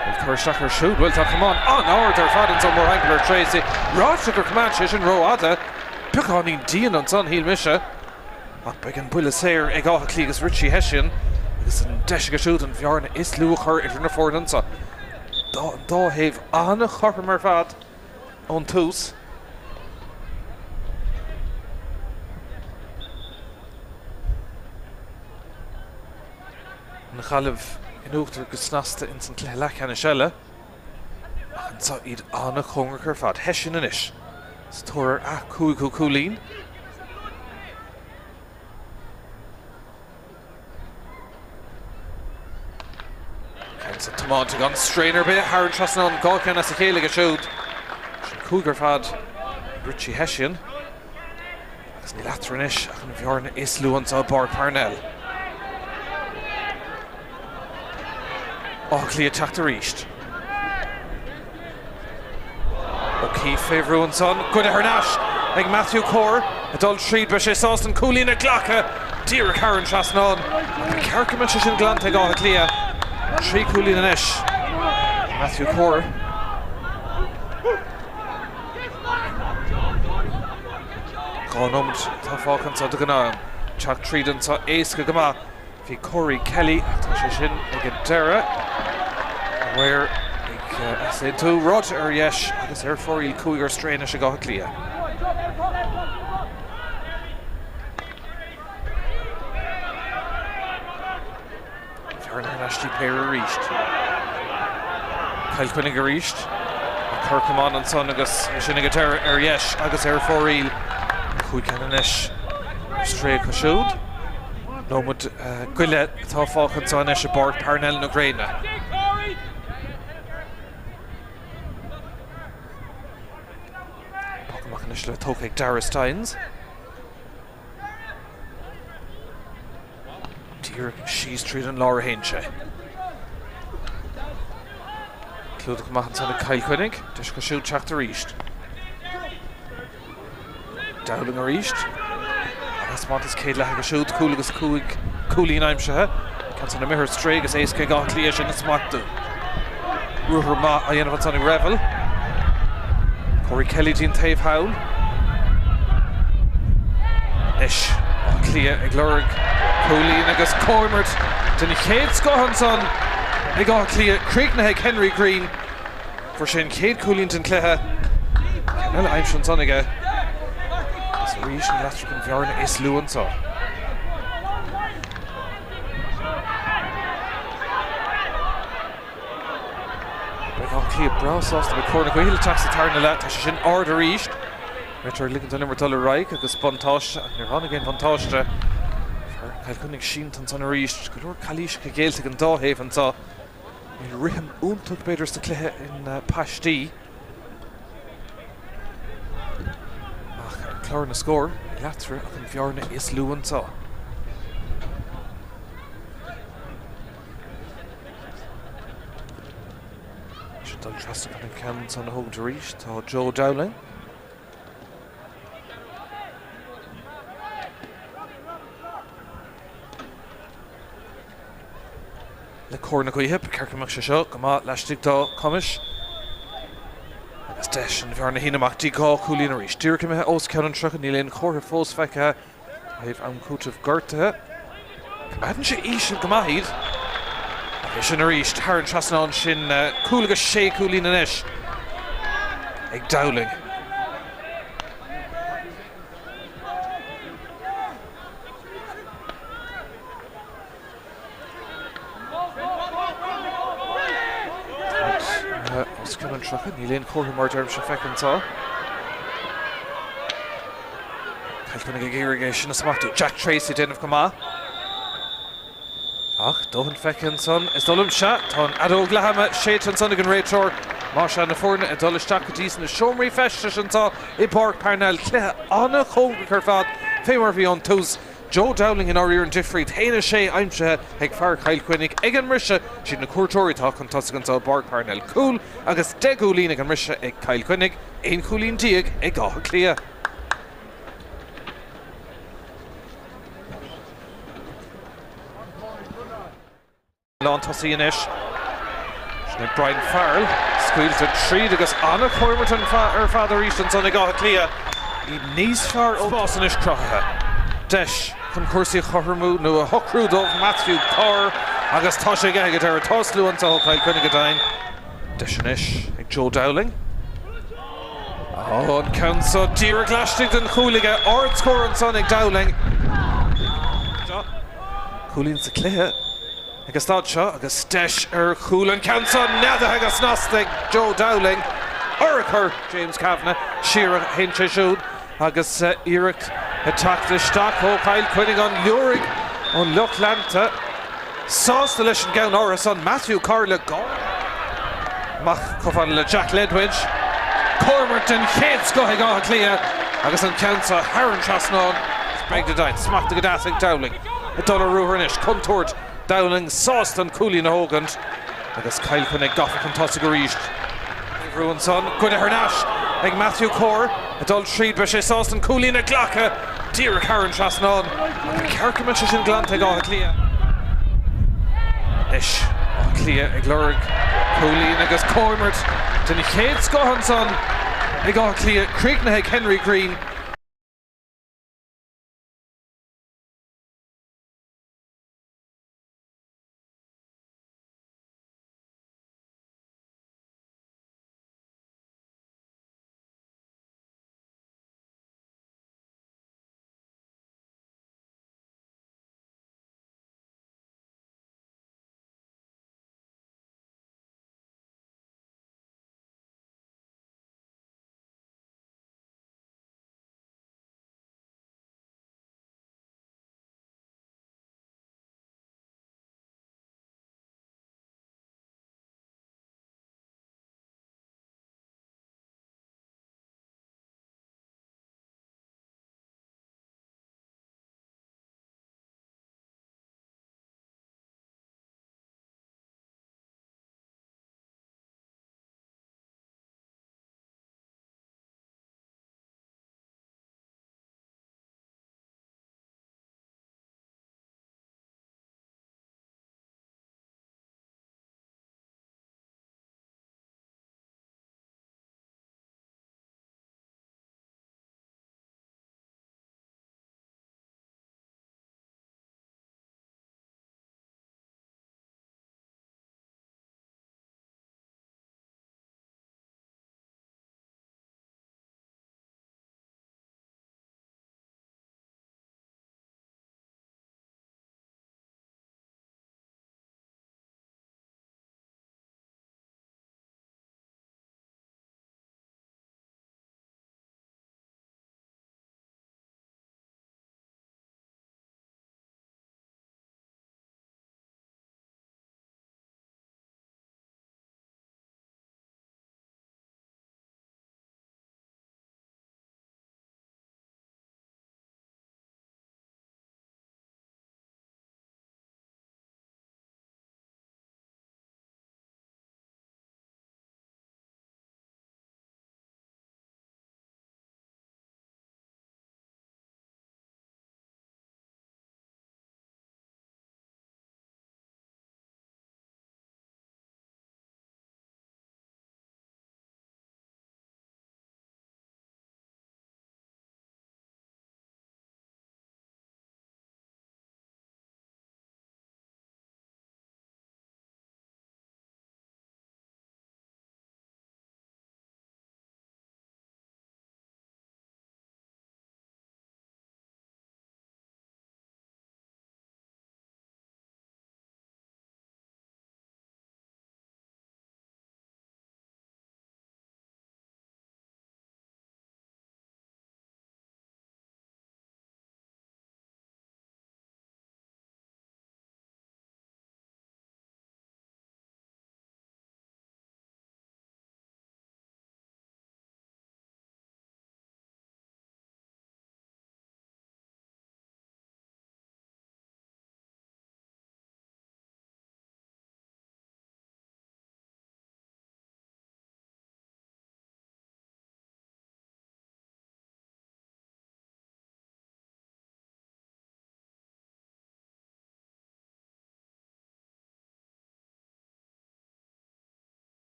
Bhfuil cur isteach air siúd? Bhuel, tá camán an-ard ar fad ansan mórthimpeall ar Tracey. Ráite gur choimeád sé sin rófhada. Beagáinín dian ansan, shíl mise. Ach beidh an buille saor ag Áth Cliath agus Richie Hession agus an deis aige siúd an bhearna is lú a chur idir na foirne anso. An dá thaobh an-chothrom ar fad ón tús. An Ghaillimh in uachtar go snasta ins an cluiche leathcheannais eile. Ach anseo iad an-chóngarach ar fad. Hession anois sa tóir ar a cúigiú cúilín. Ceann san tiomáinte gan straon ar bith thar an trasnán, 2 cheann as a chéile aige siúd. Sin cúig ar fad ag Richie Hession. Agus níl eatarthu anois ach an bhearna is lú anseo i bPáirc Parnell. Áth Cliath teacht arís. O'Keeffe fé bhrú ansan. Goidte thar n-ais ag Matthew Corr. Ag dul tríd, beidh sé sásta an cúilín a ghlacadh díreach thar an trasnán. Ach ba cheart go mbeadh sé sin glanta ag Áth Cliath. 3 chúilín anois. Matthew Corr. 2 nóiméad atá fágtha anseo den am. Teacht tríd anseo éasca go maith. Bhí Corey Kelly ach tá sé sin ag an deireadh. An réir ag easaontú rud ar dheis agus ar fóraoil cúigear ar strae anois ag Áth Cliath. Fear thar n-ais dtí péire arís. Cill Chainnigh arís. Ag cur camán ansan agus é sin ag an deireadh ar dheis agus ar fóraoil. Chúig ceann anois ar strae acu siúd. Nóiméad go leith atá fágtha anseo anois i bPáirc Parnell na Gréine. Poc amach anois le tógtha ag Dara Stynes. Díreach síos tríd an lár a théann sé. Clúdach amach ansan ag Cill Chainnigh. Deis acu siúd teacht arís. Dowling arís. Taispeántas céad leath aige siúd, cúl agus 5 cúilín aimsithe. Ceann san imithe ar strae agus éasca ag Áth Cliath sin a smachtú. Ruathar maith á dhéanamh ansan ag Revel. Corey Kelly dtí an taobh thall. Anois Áth Cliath ag lorg cúilín agus comhimirt den chéad scoth ansan ag Áth Cliath, críochnaithe ag Henry Greene. Fuair sé an chéad chúilín den chluiche. Ceann eile aimsithe ansan aige. Agus arís níl eatarthu ach an bhearna is lú anseo. Beidh Áth Cliath breá sásta beidh cóir na gaoithe le teacht sa tarna leath. Tá sé sin ard arís. Réiteoir ag ligint don imirt dul ar aghaidh agus buntáiste ach níor tháinig aon bhuntáiste. Fear Chill Chainnigh sínte ansan arís. Go leor calaoiseacha géillte ag an dá thaobh anseo. Níl rithim iontach b'fhéidir sa chluiche in paistí. Ach ar chlár na scór, níl eatarthu ach an bhearna is lú anseo. Dul trasna chun an ceann san a thógaint arís tá Joe Dowling. Le cóir na gaoithe, ba cheart go mbeadh sé seo go maith laistigh dá chumais. Agus deis an bhearna a shíneadh amach dtí 2 chúilín arís. Díreach imithe os cionn an 30, níl aon chomhartha fós feicthe ó thaobh am cúitimh gortaithe. Coimeádann sé íseal go maith iad. Ach é sin arís thar an trasnán sin, cúl agus sé chúilín anois ag Dowling. Os cionn an 30, níl aon chomhartha mar a deirimse feicthe anseo. Cill Chainnigh ag iarraidh é sin a smachtú. Jack Tracy ag déanamh go maith. Ach dóthain feicthe ansan, is dóigh liom. Sea, tá an fheadóg leath-ama séidte ansan ag an réiteoir. Más ea, na foirne ag dul isteach go dtí sna seomraí feistis anseo i bPáirc Parnell. Cluiche an-chóngarach ar fad fé mar a bhí ón tús. Joe Dowling i ndáiríre an difríocht, 1-6 aimsithe ag fear Chill Chainnigh ag an mbriseadh. Siad na cuairteoirí atá chun tosaigh anseo i bPáirc Parnell. Cúl agus 10 gcúilín ag an mbriseadh ag Cill Chainnigh, 11 chúilín ag Áth Cliath. Lántosaí anois. Sin é Brian Farrell. Scaoilte tríd agus an-chomhimirt ar fad arís ansan ag Áth Cliath. Iad níos fearr ó spás anois cruthaithe. Deis chun cúrsaí a chothromú nó a shocrú dóibh Matthew Corr agus tá sé aige ag an deireadh. Tá slua anseo ó Chill Chainnigh go deimhin. Deis anois ag Joe Dowling. An ceann seo díreach laistigh den chúl aige. Ardscór ansan ag Dowling. Cúilín sa chluiche ag an staid seo agus deis ar chúl. An ceann seo neadaithe go snasta ag Joe Dowling. Urchar James Kavanagh. Siar a théann sé siúd agus iarracht ag teacht isteach ó Chill Chainnigh an liúraigh ón lucht leanta. Sásta leis an gceann áirithe san, Matthew Corr le amach chomh fada le Jack Ledwidge. Comhimirt den chéad scoth ag Áth Cliath agus an ceann seo thar an trasnán. Beidh go deimhin smachtaithe go deas ag Dowling. Ag dul ar ruathar anois, contúirt Dowling sásta an cúilín a thógaint agus Cill Chainnigh gafa chun tosaigh arís. Bhrú ansan, goidte thar n-ais ag Matthew Corr, ag dul tríd, beidh sé sásta an cúilín a ghlacadh díreach thar an trasnán ach ba cheart go mbeadh sé sin glanta ag Áth Cliath. Anois Áth Cliath ag lorg cúilín agus comhimirt den chéad scoth ansan ag Áth Cliath, críochnaithe ag Henry Greene.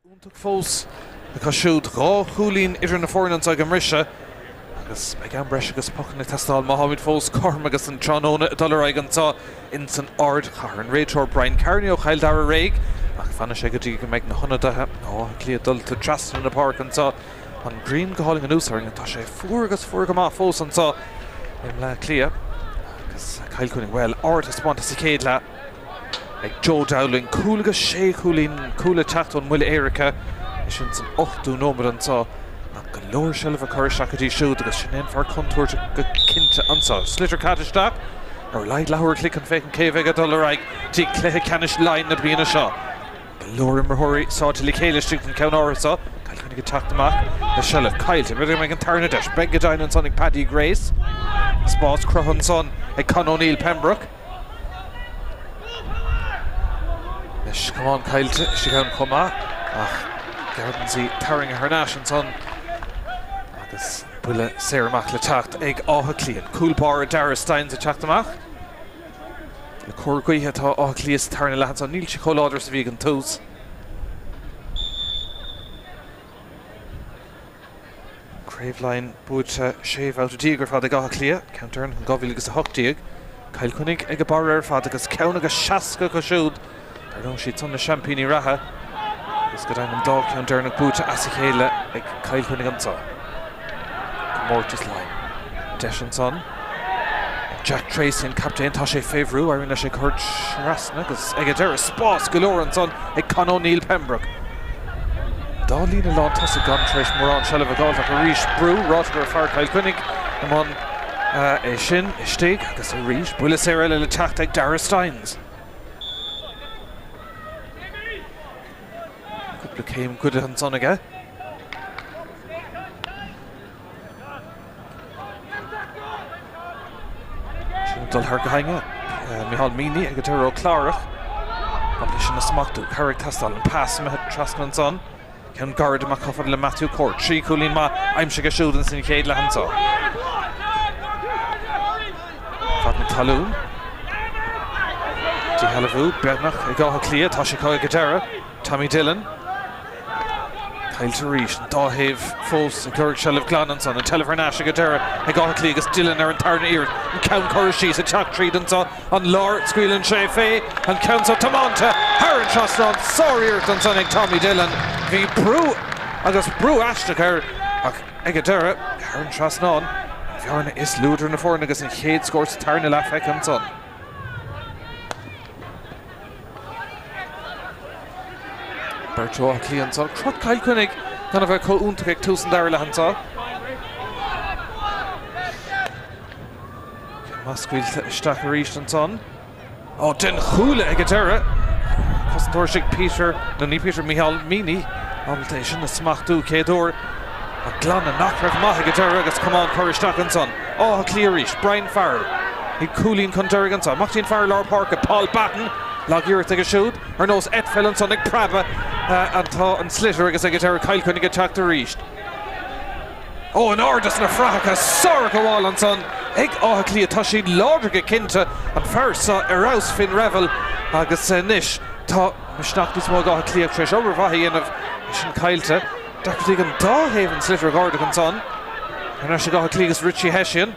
Iontach fós acu siúd. 2 chúilín idir na foirne anseo ag an mbriseadh agus beidh am breise agus pocanna ag teastáil má tháimid fós cothrom agus an tráthnóna ag dul ar aghaidh anseo ins an ardchathair. An réiteoir Brian Kearney ó Chill Dara réidh ach fanfaidh sé go dtí go mbeidh na hionadaithe ó Áth Cliath dulta trasna na páirce anseo. An ghrian go hálainn anuas orainn ach tá sé fuar agus fuar go maith fós anseo i mBleá Cliath agus Cill Chainnigh, bhuel, ardthaispeántas sa chéad leath. ag Joe Dowling. Cúl agus sé chúilín, cúl ag teacht ón mbuille éirice, é sin san ochtú nóiméad anseo. Ach go leor seilbhe curtha isteach go dtí siúd agus sin é an fear contúirteach go cinnte anseo. Sliotar caite isteach, ar a laghad leathuair a chloig chun féachaint cé a bheidh ag dul ar aghaidh dtí cluiche ceannais Laighean na bliana seo. Go leor imreoirí sáite le chéile istigh den cheann áirithe seo. Cill Chainnigh ag teacht amach le seilbh caillte. B'fhéidir go mbeidh an tarna deis. Beidh go deimhin ansan ag Paddy Grace. Spás cruthaithe ansan ag Con O'Neill Pembroke. Anois camán caillte istigh ann chomh maith ach gearrthionsaí tarraingthe thar n-ais ansan agus buille saor amach le teacht ag Áth Cliath. Cúl báire Darragh Stynes ag teacht amach. Le cóir gaoithe atá Áth Cliath sa tarna leath ansan. Níl sé chomh láidir is a bhí ag an tús. Craobh Laighean buaite 16 bhabhta ar fad ag Áth Cliath, ceann deireanach in 2018. Cill Chainnigh ag a barr ar fad agus ceann agus 60 acu siúd. Dar ndóigh, siad san na seaimpíní reatha agus go deimhin an dá cheann deireanach buaite as a chéile ag Cill Chainnigh anseo. Comórtas Laighean. Deis ansan. Jack Tracey, an captaen, tá sé fé bhrú, éiríonn leis é cur trasna agus ag an deireadh spás go leor ansan ag Con O'Neill Pembroke. Dá líne lán tosaigh gan tar éis mórán seilbh a dh'fháilt ach arís brú, ráite go raibh fear Chill Chainnigh i mbun é sin istigh agus arís buille saor eile le teacht ag Darragh Stynes. Cúpla céim goidte ansan aige. Sin ag dul thar gainne. Micheál Meaney ag an deireadh ó Clárach. Ábalta sin a smachtú. Cabhair ag teastáil. An pas imithe trasna ansan. Ceann gairid amach chomh fada le Matthew Corr. 3 chúilín maith aimsithe aige siúd ins an chéad leath anso. Fad na talún. Díshealbhú beagnach ag Áth Cliath. Tá sé acu ag an deireadh. Tommy Dillon. Caillte arís, an dá thaobh fós ag lorg seilbh glan ansan. An tseilbh thar n-ais ag an deireadh ag Áth Cliath agus Dillon ar an tarna iarracht. An ceann curtha síos ag teacht tríd anso an lár. Scaoileann sé fé. An ceann so tiománta thar an trasnán. Sár-iarracht ansan ag Tommy Dillon. Bhí brú agus brú aisteach air ach ag an deireadh thar an trasnán. An bhearna is lú idir na foirne agus an chéad scór sa tarna leath feicthe ansan. Beirt ó Áth Cliath ansan. Crot Chill Chainnigh gan a bheith chomh iontach ag tús an dara leath anseo. Maith scaoilte isteach arís ansan. Ó, den chuaille ag an deireadh. Cosantóir istigh Peter, nó ní Peter, Micheál Meaney, ábalta é sin a smachtú chéad uair. Ach glanadh nach raibh maith ag an deireadh agus camán curtha isteach ansan. Áth Cliath arís, Brian Farrell. Ag cúilín chun deiridh anso. Amach dtí'n fear lár páirce, Paul Batten. Lag-iarracht aige siúd. Ar nós eitpheil ansan ag preabadh atá an sliotar agus ag an deireadh Cill Chainnigh ag teacht arís. Ó, in airde sna fraitheacha, sárghabháil ansan ag Áth Cliath. Tá siad láidir go cinnte, an fear seo ar fheabhas, Finn Revel, agus anois tá misneach níos mó ag Áth Cliath tar éis obair mhaith a dhéanamh. É sin caillte. Deacrachtaí ag an dá thaobh an sliotar a dh'ardach ansan. Thar n-ais ag Áth Cliath agus Richie Hession.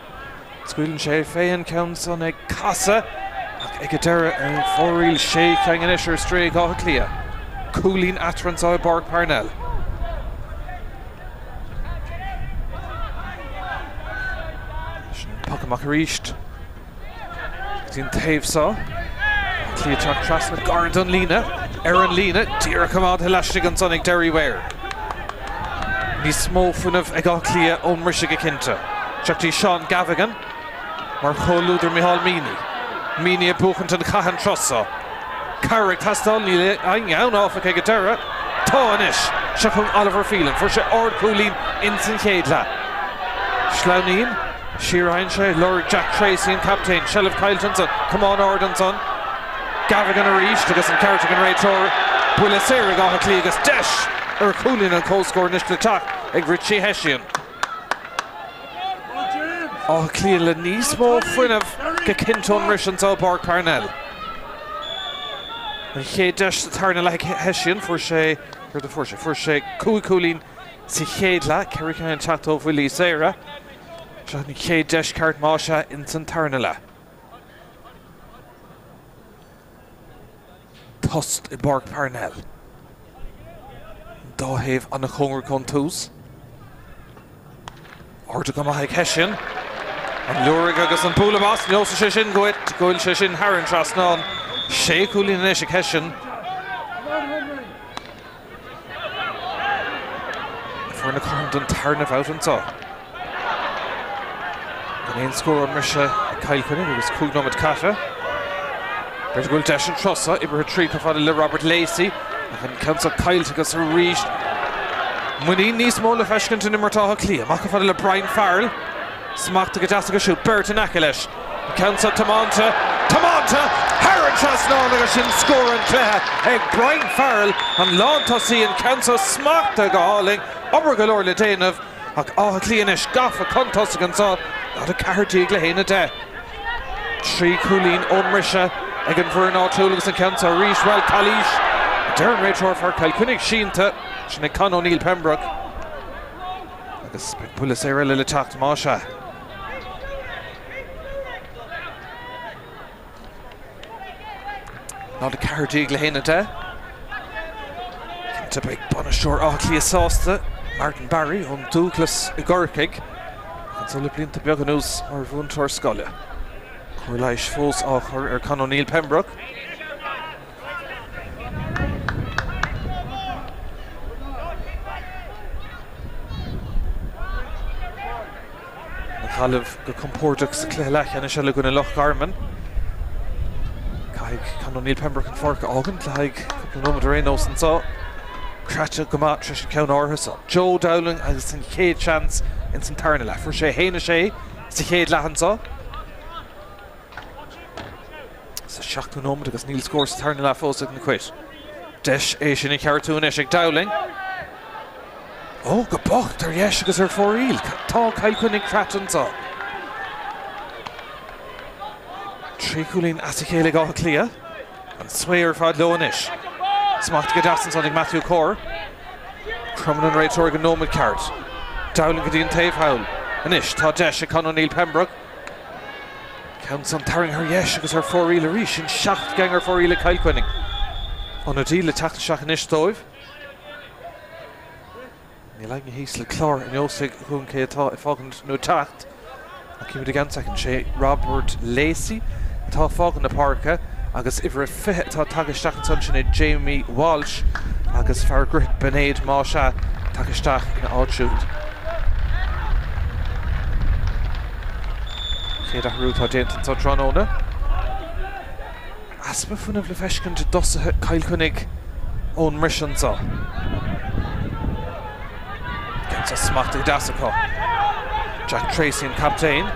Scaoileann sé fé an ceann san ag casadh ach ag an deireadh ar an fóraoil sé cheann anois ar strae ag Áth Cliath. Cúilín eatarthu anso i bPáirc Parnell. Sin an poc amach arís. Go dtí an taobh seo. Áth Cliath teacht trasna gar don líne. Ar an líne, díreach coimeádtha laistigh ansan ag Derry Ware. Níos mó fuinnimh ag Áth Cliath ón mbriseadh go cinnte. Isteach dtí Seán Gavigan mar chomhluadar Micheál Meaney. Meaney ag buachaint an chath an turas seo. Cabhair ag teastáil, níl éinne ann áfach ag an deireadh. Tá anois! Seo chugainn Oliver Phelan. Fuair sé ardchúilín ins an chéad leath. Sleamhnaíonn. Siar a théann sé, lorg Jack Tracey, an captaen, seilbh caillte ansan, camán ard ansan, Gavigan arís agus an ceart ag an réiteoir, buille saor ag Áth Cliath agus deis ar chúilín an comhscóir anois le teacht ag Richie Hession. Áth Cliath le níos mó fuinnimh go cinnte ón mbris anso i bPáirc Parnell. An chéad deis sa tarna leath ag Hession, fuair sé. Céard a fuair sé? Fuair sé 5 chúilín sa chéad leath, 4 cheann ag teacht ó bhuillí saora. Seo an chéad deis ceart más ea ins an tarna leath. Tost i bPáirc Parnell. An dá thaobh an-chóngarach ón tús. Ardaithe go maith ag Hession. An liúraigh agus an bualadh bos, neosfaidh sé sin dhuit go bhfuil sé sin thar an trasnán. Sé chúilín anois ag Hession. Na foirne cothrom don tarna bhabhta anseo. Gan aon scór ón mbriseadh ag Cill Chainnigh agus 5 nóiméad caite. B'fhéidir go bhfuil deis an turas seo oibrithe tríd chomh fada le Robert Lacey ach an ceann seo caillte agus arís muinín níos mó le feiscint in imirt Átha Cliath. Amach chomh fada le Brian Farrell. Smachtaithe go deas acu siúd, beirt in aice leis. An ceann seo tiomáinte, tiomáinte thar an trasnán agus sin scór an chluiche ag Brian Farrell, an lántosaí, an ceann seo smachtaithe go hálainn, obair go leor le déanamh ach Áth Cliath anois gafa chun tosaigh anseo, 0-14 le 1-10. 3 chúilín ón mbriseadh ag an bhfoireann áitiúil agus an ceann seo arís, bhuel, calaois, a deir an réiteoir, fear Chill Chainnigh sínte, sin é Con O'Neill Pembroke. Agus beidh buille saor eile le teacht más ea. 0-14 le 1-10. Cinnte beidh bainisteoir Átha Cliath sásta, Martin Barry ón Dúchlas i gCorcaigh, anseo le blianta beaga anuas mar mhúinteoir scoile. Cóir leighis fós á chur ar Con O'Neill Pembroke. An Ghaillimh go compordach sa chluiche leathcheannais eile i gcoinne Loch Garman. Caithfidh Con O'Neill Pembroke an pháirc a fhágaint le haghaidh cúpla nóiméad ar aon nós anseo. Croite go maith tar éis an ceann áirithe seo. Joe Dowling agus an chéad seans ins an tarna leath. Fuair sé 1-6 sa chéad leath anseo. Sa seachtú nóiméad agus níl scór sa tarna leath fós ag na Cait. Deis é sin a cheartú anois ag Dowling. Ó, go bocht ar dheis agus ar fóraoil. Tá Cill Chainnigh croite anseo. 3 chúilín as a chéile ag Áth Cliath. An svae ar fad leo anois. Smacht go deas ansan ag Matthew Corr. Cromann an réiteoir ag an nóiméad ceart. Dowling go dtí an taobh thall. Anois tá deis ag Con O'Neill Pembroke. Ceann san tarraingthe ar dheis agus ar fóraoil arís. Sin 7 gceann ar fóraoil ag Cill Chainnigh. Ionadaí le teacht isteach anois dóibh. Níl againne thíos le clár a neosfaidh dhúinn cé atá ag fágaint nó ag teacht. Ach címid i gceann soicind. Sé Robert Lacey atá ag fágaint na páirce agus uimhir a 20 atá tagtha isteach ansan, sin é Jamie Walsh agus fear Dhroichead Beinéid más ea, tagtha isteach ina áit siúd. Chéad athrú atá déanta anseo tráthnóna. Easpa fuinnimh le feiscint i dtosaithe Chill Chainnigh ón mbriseadh anseo. Ceann seo smachtaithe go deas acu. Jack Tracy an captaen.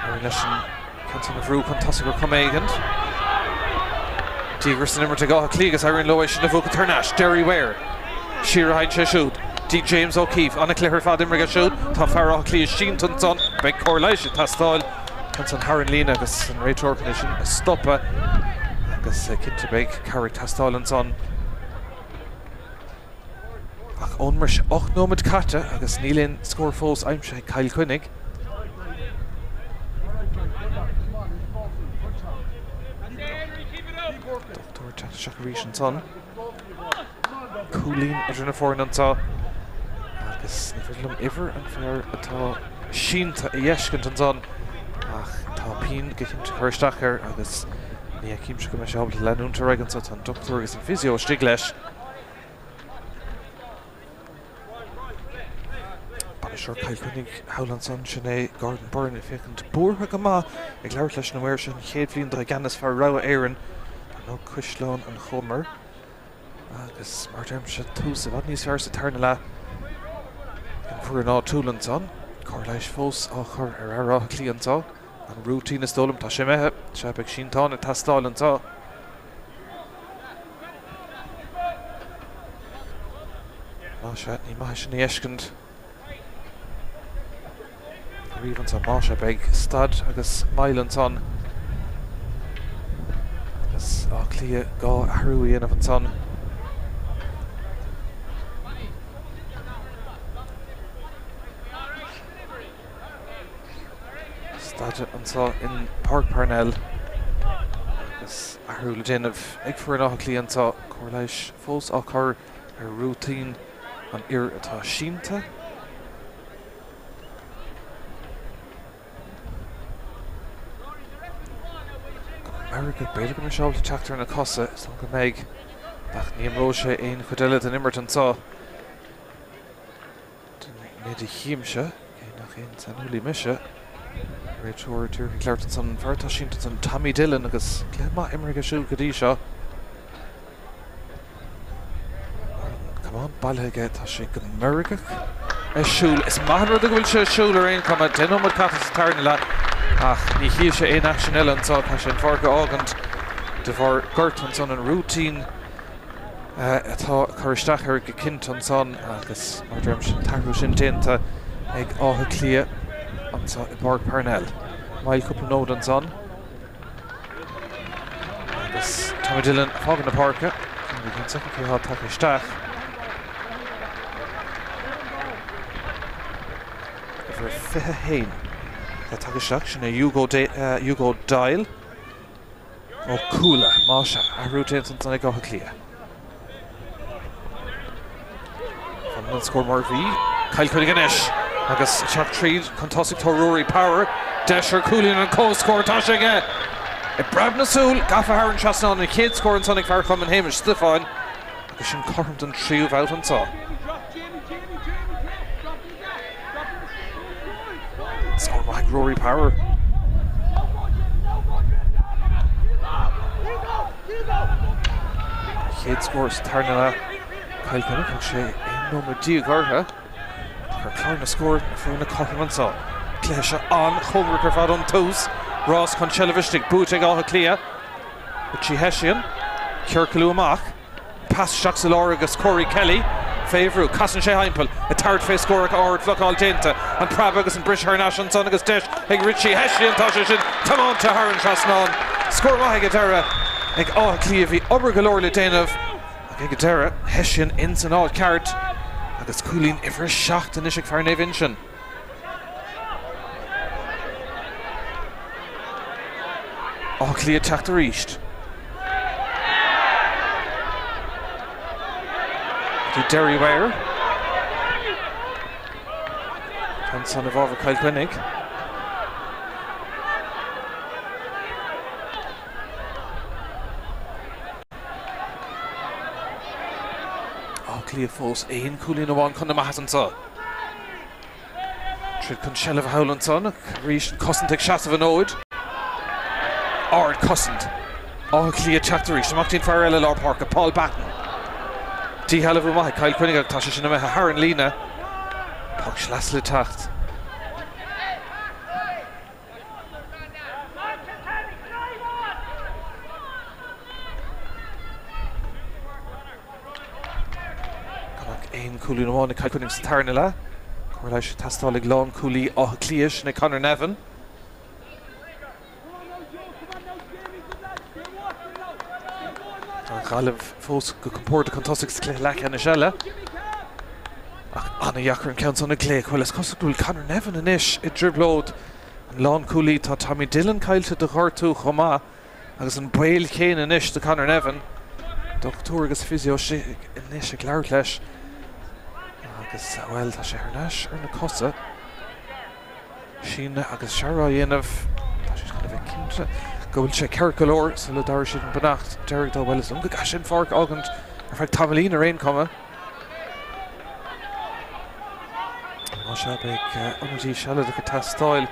Éiríonn leis an Ceann san a bhrú chun tosaigh ar chuma éigint. Díograis san imirt ag Áth Cliath agus éiríonn leo é sin a bhuachan thar n-ais. Derry Ware. Siar a thagann sé siúd. Dtí James O'Keefe. An-chluiche ar fad imeartha aige siúd. Tá fear Átha Cliath sínte ansan. Beidh cóir leighis ag teastáil. Ceann san thar an líne agus an réiteoir chun é sin a stopadh. Agus cinnte beidh cabhair ag teastáil ansan. Ach ón mbriseadh, 8 nóiméad caite agus níl aon scór fós aimsithe ag Cill Chainnigh. Dochtúir ag teacht isteach arís ansan. Cúilín idir na foirne anseo agus ní féidir liom uimhir an fear atá sínte a fheiscint ansan ach tá pian go cinnte curtha isteach air agus ní fheicimse go mbeidh sé ábalta leanúint ar aghaidh anseo. Tá an dochtúir agus an physio istigh leis. Bainisteoir Chill Chainnigh thall ansan, sin é Gordon Byrne ag féachaint buartha go maith ag labhairt leis na maoir. Seo an chéad bhliain dó i gceannas fear rogha Éireann, dar ndóigh Caisleán an Chomair agus mar a deirimse tús i bhfad níos fearr sa tarna leath ag an bhfoireann áitiúil ansan. Cóir leighis fós á chur ar fhear Átha Cliath anseo. An rúitín is dóigh liom, tá sé imithe. Sea, beidh sínteán ag teastáil anseo. Más ea, ní maith é sin a fheiscint ariamh ansan. Más ea, beidh stad agus moill ansan agus Áth Cliath dhá athrú a dhéanamh ansan. Staide anseo in Páirc Parnell agus athrú le déanamh ag foireann Átha Cliath anseo. Cóir leighis fós á cur ar rúitín an fhir atá sínte. Go meirgeach, b'fhéidir go mbeidh sé ábalta teacht ar na cosa, is dócha go mbeidh, ach ní imreoidh sé aon chuid eile den imirt anseo. Den méid a chímse, cé nach aon saineolaí mise, réiteoir díreach ag labhairt ansan, an fear atá sínte ansan, Tommy Dillon, agus cluiche maith imeartha aige siúd go dtí seo. An camán bailithe aige, tá sé go meirgeach ag siúl. Is maith an rud é go bhfuil sé ag siúl ar aon chuma. 10 nóiméad caite sa tarna leath ach ní chífidh sé aon aicsean eile anseo. Tá sé an pháirc a fhágaint de bharr gortú ansan, an rúitín. atá ag cur isteach air go cinnte ansan agus mar a deirimse an t-athrú sin déanta ag Áth Cliath anseo i bPáirc Parnell. Moill cúpla nóiméad ansan agus Tommy Dillon ag fágaint na páirce. Cén cé atá tagtha isteach? Uimhir 21 atá tagtha isteach, sin é Hugo, Hugo Doyle. Ó Cuala, más ea, athrú déanta ansan ag Áth Cliath. Fanann an scór mar a bhí. Cill Chainnigh anois agus ag teacht tríd chun tosaigh tá Rory Power. Deis ar chúilín an comhscóir, tá sé aige! I bpreab na súl, gafa thar an trasnán, an chéad scór ansan ag fear Chumann Shéamais Stiofáin agus sin cothrom don tríú babhta anseo. Scór maith ag Rory Power. Chéad scór sa tarna leath. Cill Chainnigh, thug sé 11 nóiméad orthu. Ar chlár na scór na foirne cothrom anseo. Cluiche seo an-chóngarach ar fad ón tús. Rás chun seilbh istigh, buaite ag Áth Cliath. Richie Hession, ciorclú amach. Pas isteach sa lár agus Corey Kelly fé bhrú. Casann sé thimpeall, ag tabhairt fé scór ach ard bhlocáil déanta. An preab agus an briseadh thar n-ais ansan agus deis ag Richie Hession. Tá sé sin tiomáinte thar an trasnán. Scór maith ag an deireadh ag Áth Cliath. Bhí obair go leor le déanamh ach ag an deireadh, Hession ins an áit ceart agus cúilín uimhir 7 anois ag fear Naomh Uinseann. Áth Cliath ag teacht arís. Go dtí Derry Ware. Tá ansan i bhfabhar Chill Chainnigh. Áth Cliath fós aon chúilín amháin chun na maitheasa anseo. Troid chun seilbh a thall ansan ach arís an cosaint ag seasamh an fhóid. Ard cosaint. Áth Cliath ag teacht arís. Amach dtí'n fear eile lár páirce, Paul Batten. Díshealbhú maith ag Cill Chainnigh ach tá sé sin imithe thar an líne. Poc sleasa le teacht. Gan ach aon chúilín amháin ag Cill Chainnigh sa tarna leath. Cóir leighis ag teastáil ag lánchúlaí Átha Cliath, sin é Conor Nevin. Tá an Ghaillimh fós go compordach chun tosaigh sa chluiche leathcheannais eile. Ach an-dheacair an ceann san a ghlaoch. Bhuel, is cosúil go bhfuil Conor Nevin anois i dtrioblóid. An lánchúlaí, tá Tommy Dillon caillte do ghortú chomh maith agus an baol céanna anois do Conor Nevin. Dochtúir agus physio anois ag labhairt leis agus, bhuel, tá sé thar n-ais ar na cosa. Síneadh agus searradh á dhéanamh. Tá siad chun a bheith cinnte go bhfuil sé ceart go leor sula dtabharfaidh siad an beannacht deiridh dó. Bhuel, is dóigh go gcaithfidh sé an pháirc a fhágaint ar feadh tamaillín ar aon chuma. Más ea, beidh ionadaí sealadach ag teastáil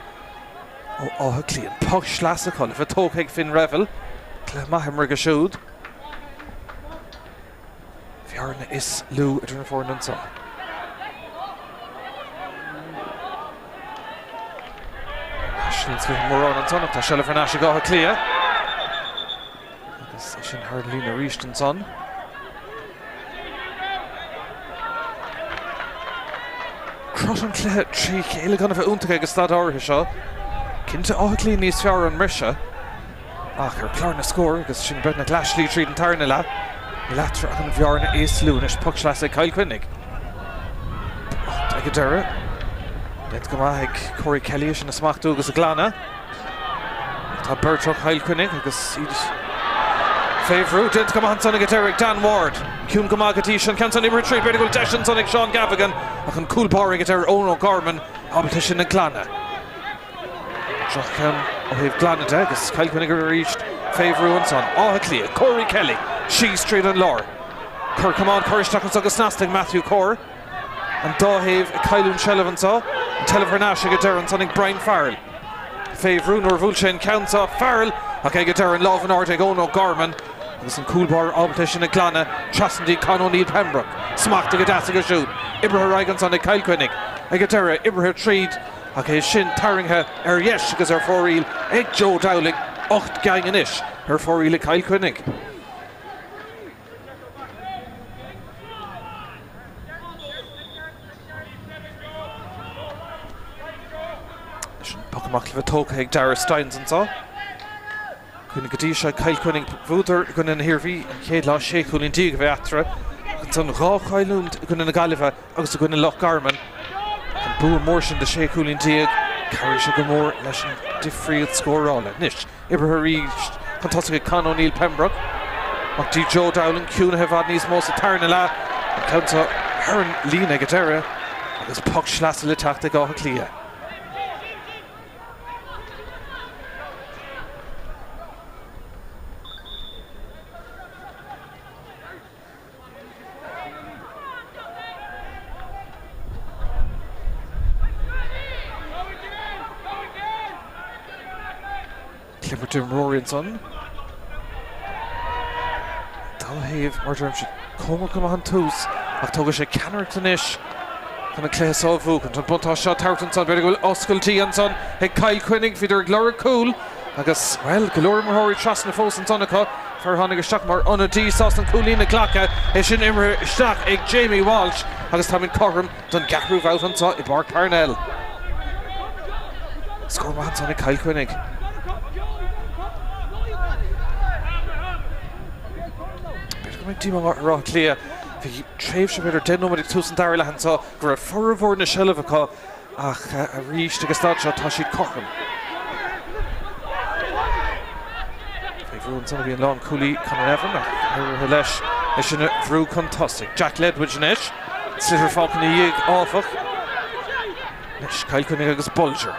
ó Áth Cliath. Poc sleasa acu le bheith tógtha ag Finn Revel. Cluiche maith imeartha aige siúd. Bhearna is lú idir na foirne anseo. Mórán ansan ach tá seilbh thar n-ais ag Áth Cliath. Agus é sin thar an líne arís ansan. Crot an chluiche trí chéile gan a bheith iontach ag an staid áirithe seo. Cinnte Áth Cliath níos fearr ón mbriseadh. Ach ar chlár na scór agus sin beagnach leathshlí tríd an tarna leath. Níl eatarthu ach an bhearna is lú anois. Poc sleasa ag Cill Chainnigh. Ag an deireadh. Déanta go maith ag Corey Kelly é sin a smachtú agus a ghlanadh. Tá beirt ó Chill Chainnigh agus iad fé bhrú. Déanta go maith ansan ag an deireadh ag Dan Ward. Ciúin go maith go dtí seo. An ceann san oibrithe tríd. B'fhéidir go bhfuil deis ansan ag Seán Gavaghan ach an cúl báire ag an deireadh Eoin O'Gorman ábalta sin a ghlanadh. Droch-cheann ó thaobh glanadh de agus Cill Chainnigh arís fé bhrú ansan. Áth Cliath, Corey Kelly síos tríd an lár. Cor camán curtha isteach anso go snasta ag Matthew Corr. An dá thaobh ag cailliúint seilbh anso. An tseilbh thar n-ais ag an deireadh ansan ag Brian Farrell. Fé bhrú nuair a bhuail sé an ceann seo, Farrell, ach ag an deireadh an lámh in airde ag Eoin O'Gorman agus an cúl báire ábalta é sin a ghlanadh trasna dtí Con O'Neill Pembroke. Smachtaithe go deas aige siúd. Oibrithe ar aghaidh ansan ag Cill Chainnigh. Ag an deireadh, oibrithe tríd ach é sin tarraingthe ar dheis agus ar fóraoil ag Joe Dowling. 8 gceann anois ar fóraoil ag Cill Chainnigh. Anois an poc amach le bheith tógtha ag Darragh Stynes anseo. Cuimhnigh go dtí seo Cill Chainnigh bhuadar i gcoinne na hIarmhí an chéad lá, 16 chúilín a bhí eatarthu. Ansan dhá chailliúint i gcoinne na Gaillimhe agus i gcoinne Loch Garman. An bua mór sin de 16 chúilín, chabhraigh sé go mór leis an difríocht scórála. Anois. Oibrithe arís chun tosaigh ag Con O'Neill Pembroke. Amach dtí Joe Dowling, ciúnaithe i bhfad níos mó sa tarna leath. An ceann seo thar an líne ag an deireadh agus poc sleasa le teacht ag Áth Cliath. Clibirt imreoirí ansan. Dá thaobh, mar a deirimse, cóngarach go maith an tús ach tógfaidh sé ceannaireacht anois chun an cluiche seo a bhuachaint. An buntáiste seo tabhairt ansan, b'fhéidir go bhfuil oscailtí ansan ag Cill Chainnigh, bhíodar ag lorg cúl. Agus, bhuel, go leor imreoirí trasna fós ansan acu. Fear a tháinig isteach mar ionadaí sásta an cúilín a ghlacadh, é sin imeartha isteach ag Jamie Walsh agus táimid cothrom don gceathrú bhabhta anseo i bPáirc Parnell. Scór maith ansan ag Cill Chainnigh. B'fhéidir go mbeidh díomá ar Áth Cliath. Bhí tréimhse b'fhéidir 10 nóiméad ag tús an dara leath anseo go raibh formhór na seilbhe acu Ach arís ag an staid seo tá siad cothrom. Fé bhrú ansan a bhí an lánchúlaí Conor Nevin ach éirithe leis é sin a bhrú chun tosaigh. Jack Ledwidge anois. Sliotar fágtha ina dhiaidh áfach. Anois Cill Chainnigh agus Bolger.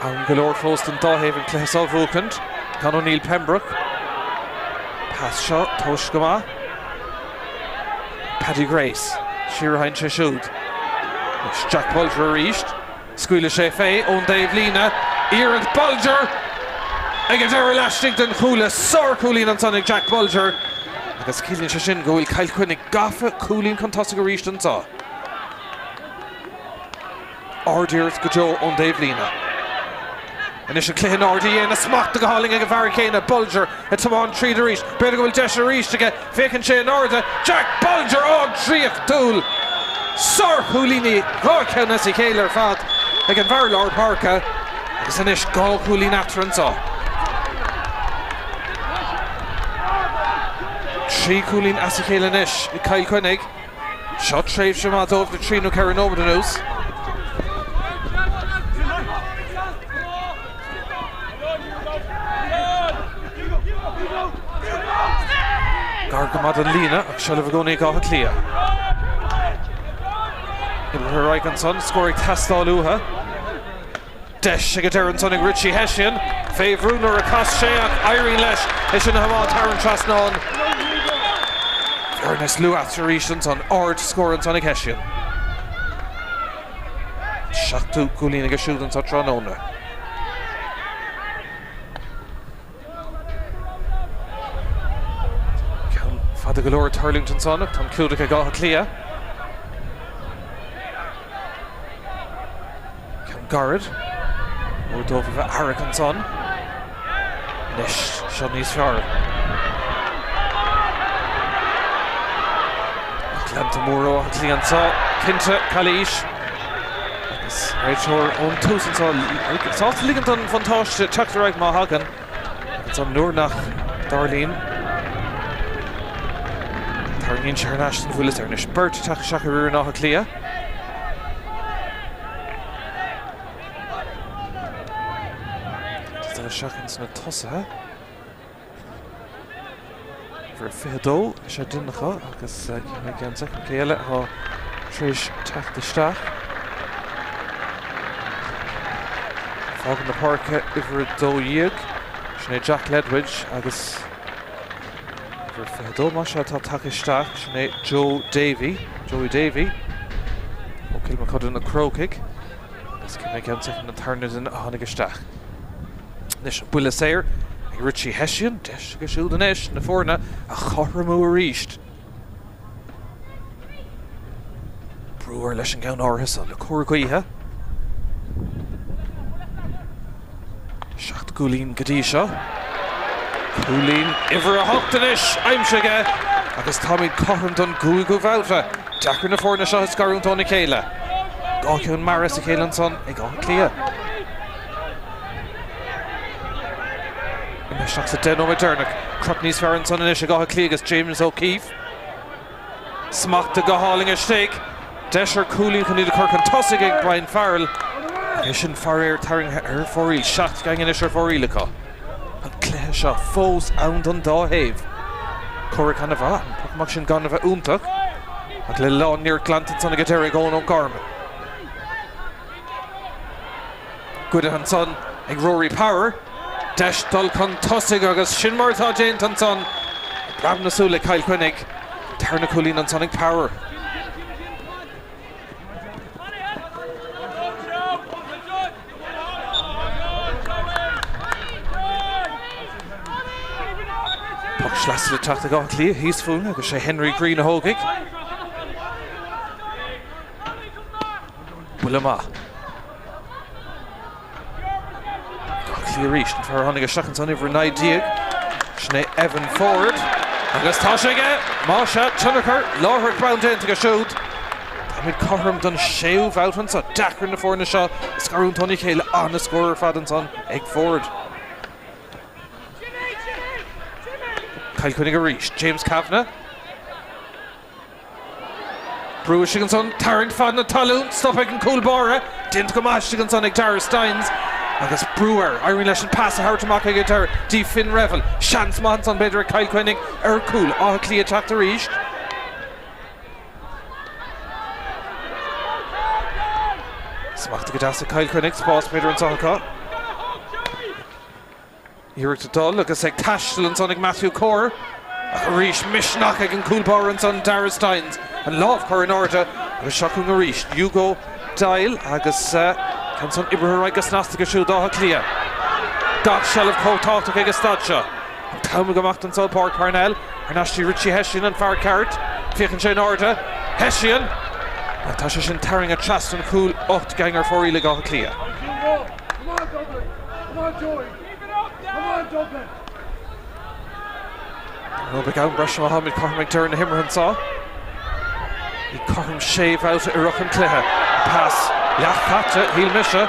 Am go leor fós don dá thaobh an cluiche seo a bhuachaint. Con O'Neill Pembroke. Pas seo tomhaiste go maith. Paddy Grace. Siar a théann sé siúd. Anois Jack Bolger arís. Scaoileadh sé fé ón dtaobh líne. Iarracht Bolger! Ag an deireadh laistigh den chuaille. Sárchúilín ansan ag Jack Bolger. Agus ciallaíonn sé sin go bhfuil Cill Chainnigh gafa cúilín chun tosaigh arís anseo. Ard-iarracht go deo ón dtaobhlíne. Anois an cluiche in airde a dhéanamh. Smachtaithe go hálainn ag an bhfear céanna, Bolger, ag tiomáint tríd arís. B'fhéidir go bhfuil deis arís aige. Féachann sé in airde. Jack Bolger! Á, draíochtúil! Sárchúilíní, dhá cheann as a chéile ar fad ag an bhfear lár páirce. Agus anois dhá chúilín eatarthu anseo. Trí chúilín as a chéile anois ag Cill Chainnigh. Seo tréimhse maith dóibh le trí nó ceithre nóiméad anuas. Gar go maith don líne ach seilbh i gcónaí ag Áth Cliath. Imeartha ar aghaidh ansan, scór ag teastáil uathu. Deis ag an deireadh ansan ag Richie Hession. Fé bhrú nuair a chas sé ach éiríonn leis é sin a thiomáint thar an trasnán. Bearna níos lú eatarthu arís ansan. Ard scór ansan ag Hession. Seachtú cúilín aige siúd anso tráthnóna. Ceann fada go leor ag tarlúint ansan ach tá an clúdach ag Áth Cliath. Ceann gairid. Mór dóibh a bheith aireach ansan. Anois, seo níos fearr. Ach leanta mór ó Áth Cliath anso. Cinnte, calaois. Agus réiteoir ón tús anso. Sásta ligean don bhuntáiste teacht ar aghaidh má thagann. Agus ansan nuair nach dtarlaíonn, tarraingíonn sé thar n-ais don bhuille saor. Anois beirt ag teacht isteach ar fhoireann Átha Cliath. dul isteach ins na tosaithe. Uimhir 22 is ea duine acu agus cífidh mé i gceann soicind cé eile atá tar éis teacht isteach. Fágann na páirce uimhir 12, sin é Jack Ledwidge agus uimhir 22 más ea atá tagtha isteach, sin é Joe Davey, Joey Davey ó Kilmacud na Crócaigh agus cífidh mé i gceann soicind an tarna duine a tháinig isteach. Anois an buille saor ag Richie Hession, deis aige siúd anois na foirne a chothromú arís. Brú air leis an gceann áirithe seo le cóir gaoithe. 7 gcúilín go dtí seo. Cúilín uimhir 8 anois aimsithe aige agus táimid cothrom don gcúigiú babhta. Deacair na foirne seo a scarúint óna chéile. 2 cheann mear as a chéile ansan ag Áth Cliath. Imithe isteach sa 10 nóiméad deireanach. Crot níos fearr ansan anois ag Áth Cliath agus James O'Keefe. Smachtaithe go hálainn istigh. Deis ar chúilín chun iad a chur chun tosaigh ag Brian Farrell. Ach é sin faraor tarraingthe ar fóraoil. 7 gceann anois ar fóraoil acu. An cluiche seo fós ann don dá thaobh. Comhrac an-mhaith. An poc amach sin gan a bheith iontach. Ach le lánneart glanta ansan ag an deireadh ag Eoin O'Gorman. Goidte ansan ag Rory Power. Deis dul chun tosaigh agus sin mar atá déanta ansan. Preab na súl ag Cill Chainnigh. Tarna cúilín ansan ag Power. Poc sleasa le teacht ag Áth Cliath thíos fúinn agus sé Henry Greene a thógfaidh. Buille maith. Áth Cliath arís, an fear a tháinig isteach ansan, uimhir 19, sin é Evan Ford. Agus tá sé aige! Más ea, tionchar láithreach bonn déanta aige siúd. Táimid cothrom don séú bhabhta anso. Deacair na foirne seo a scarúint óna chéile. An-scór ar fad ansan ag Ford. Cill Chainnigh arís. James Kavanagh. Brú istigh ansan, tarraingt fad na talún, stop ag an cúl báire, déanta go maith istigh ansan ag Darragh Stynes agus brú air. Éiríonn leis an pas a thabhairt amach ag an deireadh dtí Finn Revel. Seans maith ansan b'fhéidir ag Cill Chainnigh ar chúl. Áth Cliath teacht arís. Smachtaithe go deas ag Cill Chainnigh, spás b'fhéidir anso acu. Iarracht ag dul agus ag taisteal ansan ag Matthew Corr ach arís misneach ag an gcúl báire ansan Darragh Stynes. An lámh curtha in airde agus seo chugainn arís Hugo Doyle agus ceann san oibrithe ar aghaidh go snasta aige siúd d'Áth Cliath. Gach seilbh chomh tábhachtach ag an staid seo. An t-am ag imeacht anso i bPáirc Parnell. Thar n-ais dtí Richie Hession, an fear ceart. Féachann sé in airde. Hession! Ach tá sé sin tarraingthe trasna an chúil 8 gceann ar fóraoil ag Áth Cliath. Nó beidh am breise má tháimid cothrom ag deireadh na himeartha anseo. Bhí cothrom sé bhabhta i rith an chluiche. Pas leathchaite, shíl mise,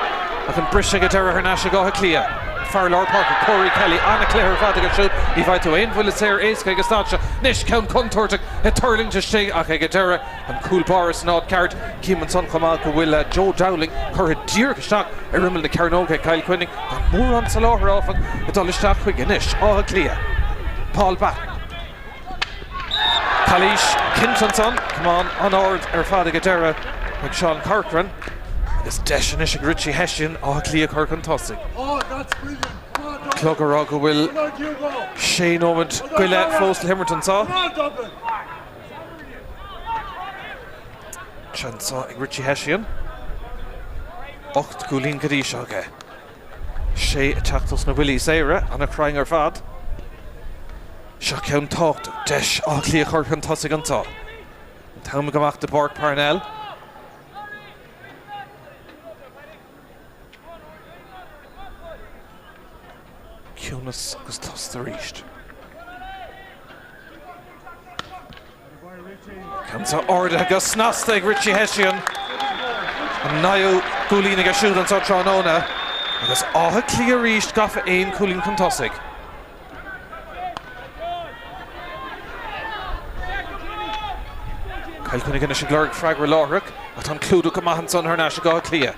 ach an briseadh ag an deireadh thar n-ais ag Áth Cliath. Fear lár páirce, Corey Kelly, an-chluiche ar fad aige siúd. Ní bhfaighidh tú aon bhuille saor éasca ag an staid seo. Anois ceann contúirteach ag tuirlingt istigh ach ag an deireadh An cúl báire san áit ceart. Cím ansan chomh maith go bhfuil Joe Dowling curtha díreach isteach ar imeall na cearnóige ag Cill Chainnigh. Gan mórán soláthair, áfach, ag dul isteach chuige anois. Áth Cliath. Paul Batten. Calaois cinnte ansan. Camán an-ard ar fad ag an deireadh ag Seán Corcoran. Agus deis anois ag Richie Hession Áth Cliath a chur chun tosaigh. Clog ag rá go bhfuil sé nóiméad go leith fós le himirt anso. Seans ag Richie Hession. 8 gcúilín go dtí seo aige. Sé ag teacht os na buillí saora, an-chruinn ar fad. Seo ceann tábhachtach, deis Áth Cliath a chur chun tosaigh anseo. An t-am ag imeacht i bPáirc Parnell. Ciúnas agus tost arís. Ceann seo ardaithe go snasta ag Richie Hession. An naoú cúilín aige siúd anseo tráthnóna. Agus Áth Cliath arís gafa aon chúilín chun tosaigh. Cill Chainnigh anois ag lorg freagra láithreach ach tá an clúdach go maith ansan thar n-ais ag Áth Cliath.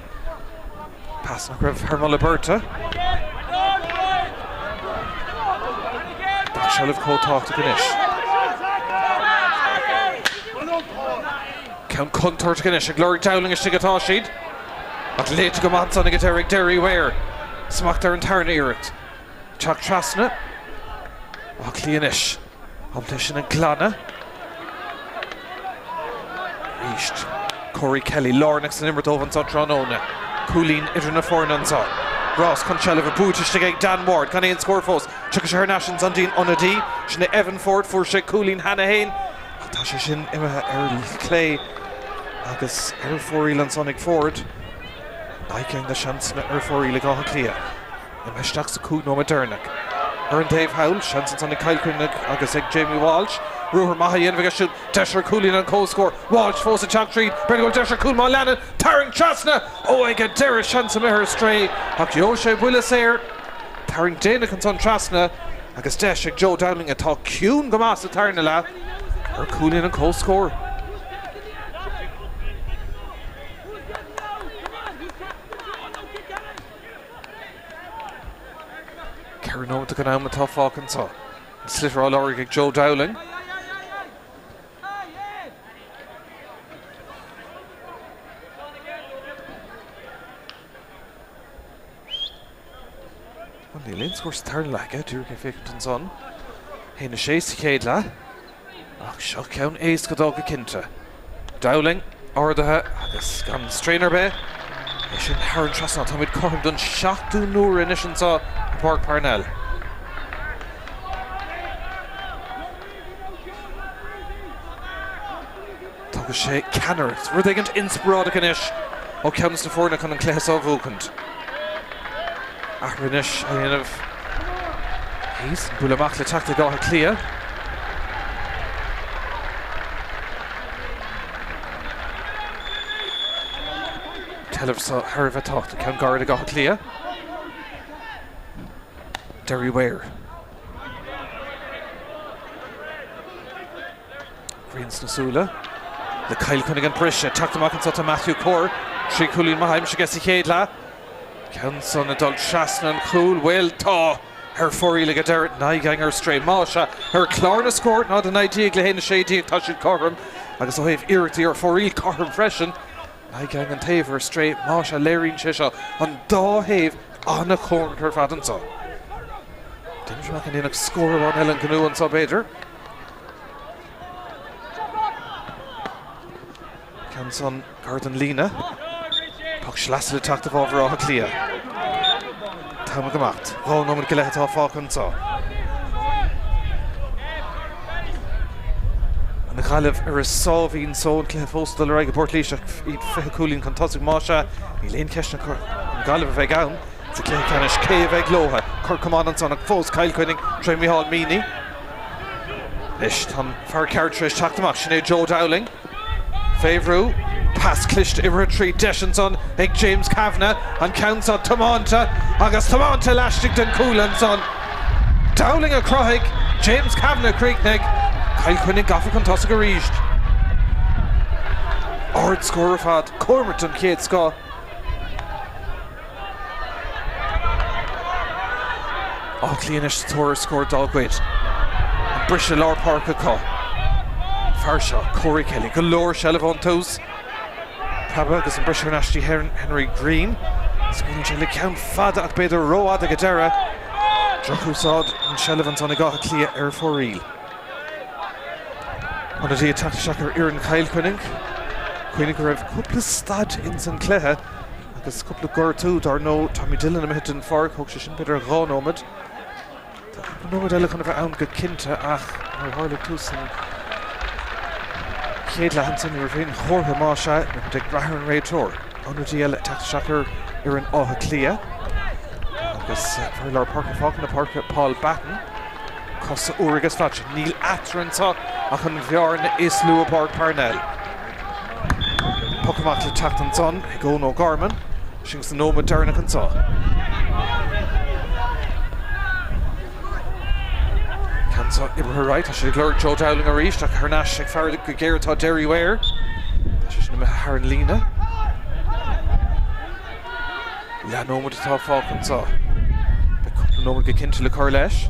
Pas nach raibh thar moladh beirte. An tseilbh chomh tábhachtach anois. Ceann contúirteach anois ag lorg Dowling istigh atá siad. Ach léite go maith ansan ag an deireadh ag Derry Ware. Smacht ar an tarna iarracht. Teacht trasna. Áth Cliath anois. Ábalta é sin a ghlanadh. Arís Corey Kelly lárnach san imirt dóibh anseo tráthnóna. Cúilín idir na foirne anseo. Rás chun seilbhe buaite istigh ag Dan Ward gan aon scór fós. Tiocfaidh sé thar n-ais ansan dtí'n ionadaí. Sin é Evan Ford. Fuair sé cúilín cheana féin ach tá sé sin imithe ar clé agus ar fóraoil ansan ag Ford. Naoi gcinn de sheansanna ar fóraoil ag Áth Cliath. Imithe isteach sa 5 nóiméad deireanach. Ar an taobh thall, seans ansan ag Cill Chainnigh agus ag Jamie Walsh. Ruathar maith á dhéanamh aige siúd. Deis ar chúilín an comhscór. Walsh fós ag teacht tríd. B'fhéidir go bhfuil deis ar chúl má leanann. Tarraingt trasna! Ó ag an deireadh seans imithe ar strae. Ach gheobhaidh sé buille saor. Tarraingt déanach ansan trasna agus deis ag Joe Dowling atá ciúin go maith sa tarna leath ar chúilín an comhscór. 4 nóiméad den am atá fágtha anseo. An sliotar á lorg ag Joe Dowling. Bhuel, níl aon scór sa tarna leath aige, díreach ag féachaint ansan. 1-6 sa chéad leath. Ach seo ceann éasca dó go cinnte. Dowling ardaithe agus gan straon ar bith. É sin thar an trasnán. Táimid cothrom don seachtú n-uair anois anseo i bPáirc Parnell. Tógfaidh sé ceannaireacht, rud éigin inspioráideach anois ó cheann de na foirne chun an cluiche seo a bhuachaint. Athrú anois á dhéanamh thíos, an bualadh amach le teacht ag Áth Cliath. Seilbh seo thar a bheith tábhachtach, ceann gairid ag Áth Cliath. Derry Ware. Grian sna súile le Cill Chainnigh an briseadh. Teacht amach anseo tá Matthew Corr. 3 chúilín maith aimsithe aige sa chéad leath. Ceann san ag dul trasna an chúil. Bhuel, tá ar fóraoil ag an deireadh. 9 gceann ar strae. Más ea, ar chlár na scór, 0 19 le 1 16 tá siad cothrom. Agus ó thaobh iarrachtaí ar fóraoil, cothrom freisin. 9 gceann an taobh ar strae. Más ea, léiríonn sé seo an dá thaobh an-chóngarach ar fad anseo. Déanaimse amach an ndéanfadh scór amháin eile an gnó anseo, b'fhéidir. Ceann san gar don líne. Poc sleasa le teacht i bhfabhar Átha Cliath. T-am ag imeacht. 2 nóiméad go leith atá fágtha anseo. An Ghaillimh ar a sáimhín só, an cluiche fós ag dul ar aghaidh i bPort Laoise ach iad 20 cúilín chun tosaigh. Más ea, níl aon cheist ach an Ghaillimh a bheidh ann sa chluiche ceannais. Cé a bheidh leo? Cor camáin ansan ach fós Cill Chainnigh tré Micheál Meaney. Anois tá an fear ceart tar éis teacht amach, sin é Joe Dowling. Fé bhrú, pas cliste uimhir 3, deis ansan ag James Kavanagh, an ceann seo tiomáinte agus tiomáinte laistigh den chúl ansan. Dowling a chruthaigh, James Kavanagh a chríochnaigh. Cill Chainnigh gafa chun tosaigh arís. Ardscór ar fad, comhimirt den chéad scoth. Áth Cliath anois sa tóir ar scór dá gcuid. An briseadh lár páirce acu. An fear seo, Corey Kelly, go leor seilbhe ón tús. Preabadh agus an briseadh thar n-ais dtí Henry Greene. Scaoileann sé le ceann fada ach b'fhéidir rófhada ag an deireadh. Drochúsáid an seilbh ansan ag Áth Cliath ar fóraoil. Ionadaí ag teacht isteach ar fhoireann Chill Chainnigh. Cuimhnigh go raibh cúpla stad ins an cluiche agus cúpla gortú, dar ndóigh. Tommy Dillon imithe den pháirc, thóg sé sin b'fhéidir 2 nóiméad. Tá cúpla nóiméad eile chun a bheith ann go cinnte ach mar a tharla ag tús an chéad leath ansan, ní raibh aon chomhartha más ea, beidh muid ag brath ar an réiteoir. Ionadaí eile ag teacht isteach ar fhoireann Átha Cliath agus fear lár páirce fágtha na páirce Paul Batten. Cosa úra aige fad. Níl eatarthu anseo ach an bhearna is lú i bPáirc Parnell. Poc amach le teacht ansan ag Eoin O'Gorman. Sin sa nóiméad deireanach anseo. Ceann seo oibrithe ar aghaidh. Tá siad ag lorg Joe Dowling arís ach thar n-ais ag faire go géar atá Derry Ware. Tá sé sin imithe thar an líne. Leathnóiméad atá fágtha anseo. Beidh cúpla nóiméad go cinnte le cur leis.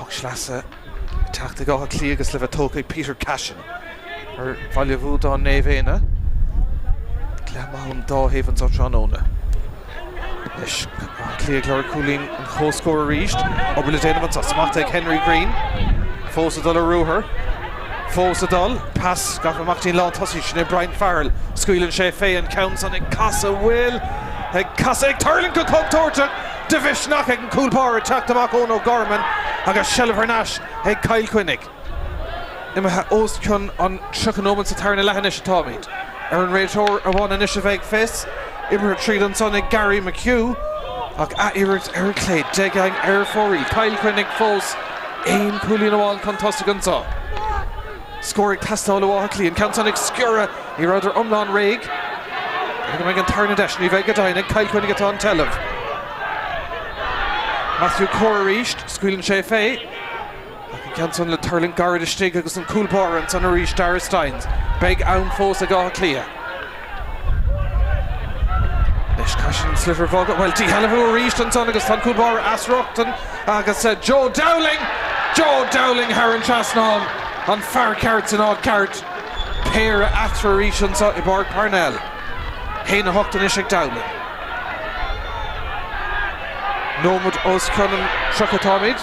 Poc sleasa ag teacht ag Áth Cliath agus le bheith tógtha ag Peter Cashin ar Bhaile Bhuadáin Naomh Éanna. Cluiche maith ón dá thaobh anseo tráthnóna. Anois Áth Cliath ag lorg cúilín an chomhscóir arís. Obair le déanamh anseo. Smacht ag Henry Greene. Fós ag dul ar ruathar. Fós ag dul. Pas gafa amach dtí'n lán tosaí. Sin é Brian Farrell. Scaoileann sé fé an ceann san ag casadh. Bhfuil ag casadh ag tuirlingt go contúirteach. De mhisneach ag an gcúl báire teacht amach Eoin O'Gorman agus seilbh thar n-ais ag Cill Chainnigh. Imithe os cionn an 30 nóiméad sa tarna leath anois atáimid. Ar an réiteoir amháin anois a bheidh fios. Oibrithe tríd ansan ag Gary McHugh ach ath-iarracht ar clé. Deich ar fóraoil. Cill Chainnigh fós aon chúilín amháin chun tosaigh anseo. Scór ag teastáil ó Áth Cliath. An ceann san ag sciorradh. Ní rabhadar iomlán réidh. B'fhéidir go mbeidh an tarna deis. Ní bheidh go deimhin. Ag Cill Chainnigh atá an tseilbh. Matthew Corr arís. Scaoileann sé fé. Ach an ceann san le tuirlingt gairid istigh agus an cúl báire ansan arís, Darragh Stynes. Beidh am fós ag Áth Cliath. Anois Cashin an sliotar a bhogadh. Bhuel, díshealbhú arís ansan agus tá an cúl báire as rochtain agus Joe Dowling! Joe Dowling thar an trasnán! An fear ceart san áit ceart. Péire eatarthu arís anseo i bPáirc Parnell. 1-8 anois ag Dowling. Nóiméad os cionn an 30 atáimid.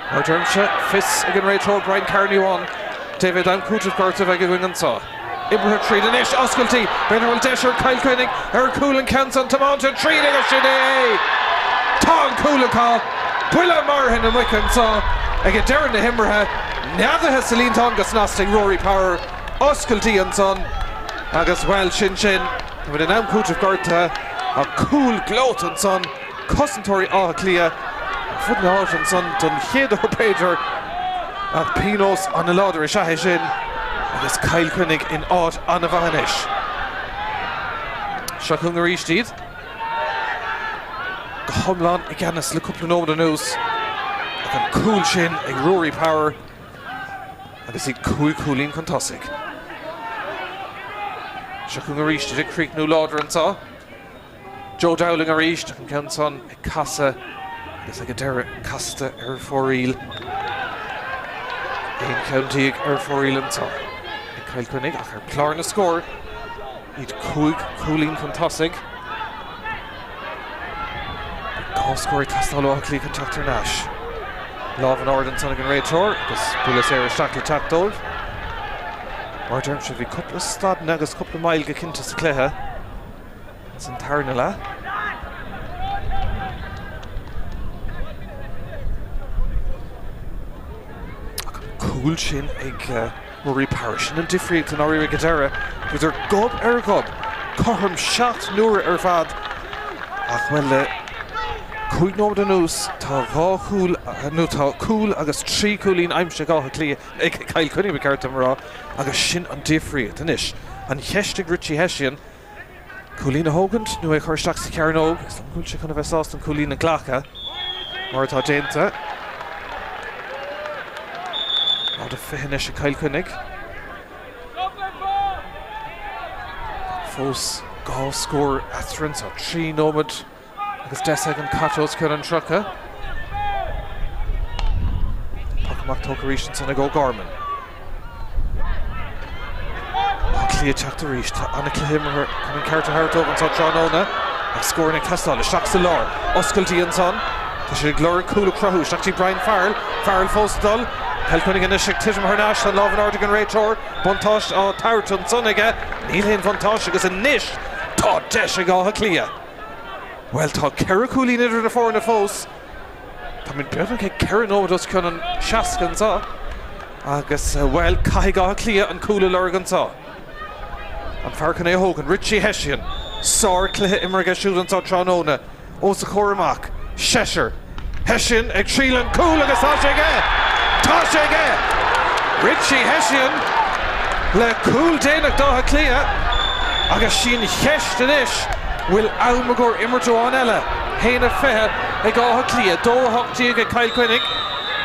Mar a deirimse, fios ag an réiteoir Brian Carney amháin cé mhéad am cúitimh gortaithe a bheidh againn anseo. Oibrithe tríd anois, oscailtí, b'fhéidir go bhfuil deis ar Chill Chainnigh ar chúl an ceann san tiomáinte tríd agus sin é é! Tá an cúl acu! Buille maraithe na muice anseo ag deireadh na himeartha, neadaithe sa líontán go snasta ag Rory Power, oscailtí ansan agus, bhuel, sin sin, táimid in am cúitimh gortaithe ach cúl gleoite ansan. Cosantóirí Átha Cliath ar fud na háite ansan don chéad uair b'fhéidir ach pionós an-láidir is ea é sin agus Cill Chainnigh in áit an-mhaith anois. Seo chugainn arís iad. Go hiomlán i gceannas le cúpla nóiméad anuas ach an cúl sin ag Rory Power agus iad cúig chúilín chun tosaigh. Seo chugainn arís iad ag críochnú láidir anseo. Joe Dowling arís, an ceann san ag casadh agus ag an deireadh casta ar fóraoil. 11 ceann ar fóraoil anseo ag Cill Chainnigh ach ar chlár na scór iad cúig chúilín chun tosaigh. Dhá scór ag teastáil ó Áth Cliath chun teacht thar n-ais. Lámh in airde ansan ag an réiteoir agus buille saor isteach le teacht dóibh. Mar a deirimse bhí cúpla stadanna agus cúpla moill go cinnte sa chluiche. San tarna leath. Ach an cúl sin ag Rory Power. Sin an difríocht i ndáiríre ag an deireadh. Bhíodar gob ar ghob. Cothrom 7 n-uaire ar fad. Ach bhuel le 5 nóiméad anuas tá dhá chúl nó tá cúl agus trí chúilín aimsithe ag Áth Cliath ag Cill Chainnigh ba cheart dom a rá agus sin an difríocht. Anois an cheist ag Richie Hession Cúilín a thógaint nó é a chur isteach sa chearnóg. Is dóigh go bhfuil sé chun a bheith sásta an cúilín a ghlacadh mar atá déanta. 0-20 anois ag Cill Chainnigh. Fós dhá scór eatarthu anseo. 3 nóiméad Agus 10 soicind caite os cionn an 30. Poc amach tógtha arís ansan ag O'Gorman. Áth Cliath ag teacht arís. Tá an-chluiche imeartha chun an ceart a thabhairt dóibh anseo tráthnóna. Ach scóranna ag teastáil. Isteach sa lár. Oscailtí ansan. Tá siad ag lorg cúl a chruthú. Isteach dtí Brian Farrell. Farrell fós ag dul. Cill Chainnigh anois ag titim thar n-ais. Tá an lámh in airde ag an réiteoir. Buntáiste á tabhairt ansan aige. Níl aon bhuntáiste agus anois tá deis ag Áth Cliath. Bhuel, tá ceithre chúilín idir na foirne fós. Táimid beagnach ag ceithre nóiméad os cionn an 60 anseo. Agus, bhuel, caithfidh Áth Cliath an cúl a lorg anseo. An fear chun é a thógaint, Richie Hession. Sár-chluiche imeartha aige siúd anseo tráthnóna. Os a chomhair amach, seisear. Hession ag triail an cúl agus tá sé aige! Tá sé aige! Richie Hession le cúl déanach d'Áth Cliath agus sí an cheist anois bhfuil am i gcomhair imirt amháin eile. 1-20 ag Áth Cliath, 2-18 ag Cill Chainnigh.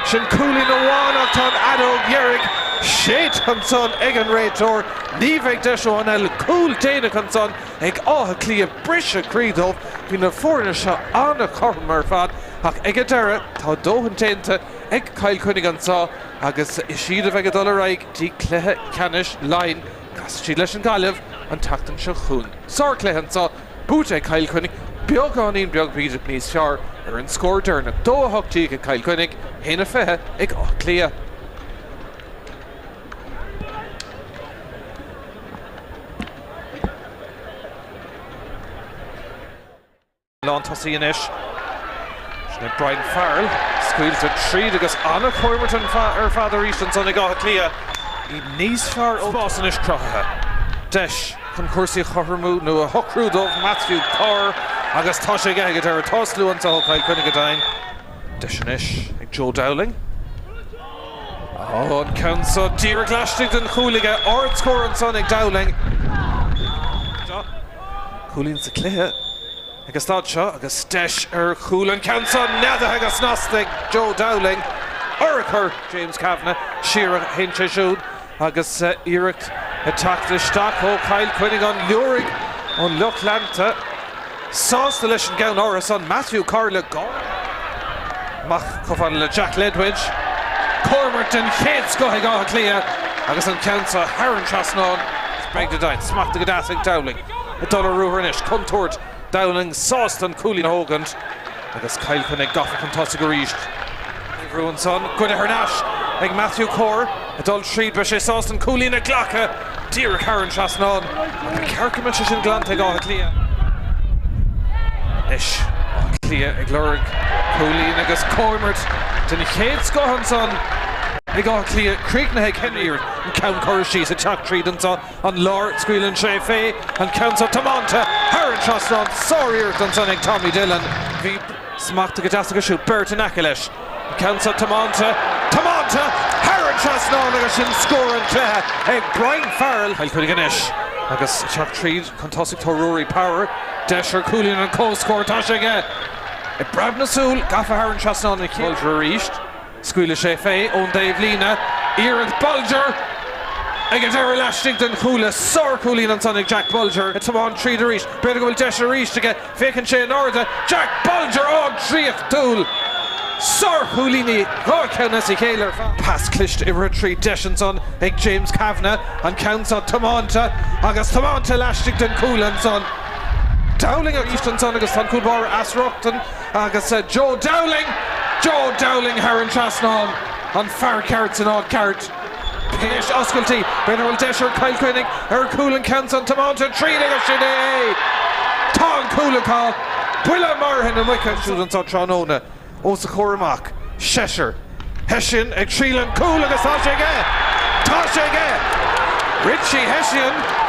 Sin cúilín amháin ach tá an fheadóg dheiridh. Séidte ansan ag an réiteoir. Ní bheidh deis amháin eile. Cúl déanach ansan ag Áth Cliath. Briseadh croí dóibh. Bhí na foirne seo an-chothrom ar fad ach ag an deireadh tá a ndóthain déanta ag Cill Chainnigh anso agus is iad a bheidh ag dul ar aghaidh dtí cluiche ceannais Laighean. Casfaidh siad leis an Ghaillimh an tseachtain seo chugainn. Sárchluiche anso, buaite ag Cill Chainnigh, beagáinín beag b'fhéidir níos fearr ar an scór deireanach. 2-18 ag Cill Chainnigh, 1-20 ag Áth Cliath. Lántosaí anois. Sin é Brian Farrell. Scaoilte tríd agus an-chomhimirt ar fad arís ansan ag Áth Cliath. Iad níos fearr ó spás anois cruthaithe. Deis chun cúrsaí a chothromú nó a shocrú dóibh Matthew Corr agus tá sé aige ag an deireadh. Tá slua anseo ó Chill Chainnigh go deimhin. Deis anois ag Joe Dowling. An ceann seo díreach laistigh den chúl aige. Ardscór ansan ag Dowling. Cúilín sa chluiche ag an staid seo agus deis ar chúl an ceann seo neadaithe go snasta ag Joe Dowling. Urchar James Kavanagh siar a théann sé siúd agus iarracht ag teacht isteach ó Chill Chainnigh an liúraigh ón lucht leanta. Sásta leis an gceann áirithe san, Matthew Corr le Amach chomh fada le Jack Ledwidge. Comhimirt den chéad scoth ag Áth Cliath agus an ceann seo thar an trasnán. Beidh de deimhin smachtaithe go deas ag Dowling. Ag dul ar ruathar anois. Contúirt. Dowling sásta an cúilín a thógaint agus Cill Chainnigh gafa chun tosaigh arís. Bhrú ansan. Goidte thar n-ais ag Matthew Corr. Ag dul tríd. Beidh sé sásta an cúilín a ghlacadh díreach thar an trasnán. Ach ba cheart go mbeadh sé sin glanta ag Áth Cliath. Anois Áth Cliath ag lorg cúilín agus comhimirt den chéad scoth ansan ag Áth Cliath. Críochnaithe ag Henry. An ceann curtha síos ag teacht tríd anso an lár. Scaoileann sé fé. An ceann seo tiománta thar an trasnán. Sáriarracht ansan ag Tommy Dillon. Bhí smacht go deas aige siúd. Beirt in aice leis. An ceann seo tiománta, tiománta thar an trasnán agus sin scór an chluiche ag Brian Farrell. Cill Chainnigh anois agus ag teacht tríd chun tosaigh tá Rory Power. Deis ar chúilín an comhscór, tá sé aige i bpreab na súl, gafa thar an trasnán an chéad. Bolger arís. Scaoilfidh sé fé ón dtaobhlíne. Iarracht Bolger ag an deireadh laistigh den chuaille. Sárchúilín ansan ag Jack Bolger. Ag tiomáint tríd arís. B'fhéidir go bhfuil deis arís aige. Féachann sé in airde. Jack Bolger! Á, draíochtúil! Sárchúilíní, 2 cheann as a chéile ar fad. Pas cliste uimhir 3, deis ansan ag James Kavanagh. An ceann seo tiománta agus tiománta laistigh den chuaille ansan. Dowling arís ansan agus tá an cúl báire as rochtain agus Joe Dowling! Joe Dowling thar an trasnán! An fear ceart san áit ceart. Anois oscailtí, b'fhéidir go bhfuil deis ar Chill Chainnigh ar chúl an ceann san tiománta tríd agus sin é! Tá an cúl acu! Buille maraithe na muice siúd anso tráthnóna os a chomhair amach. Seisear. Hession ag triail an cúl agus tá sé aige! Tá sé aige! Richie Hession!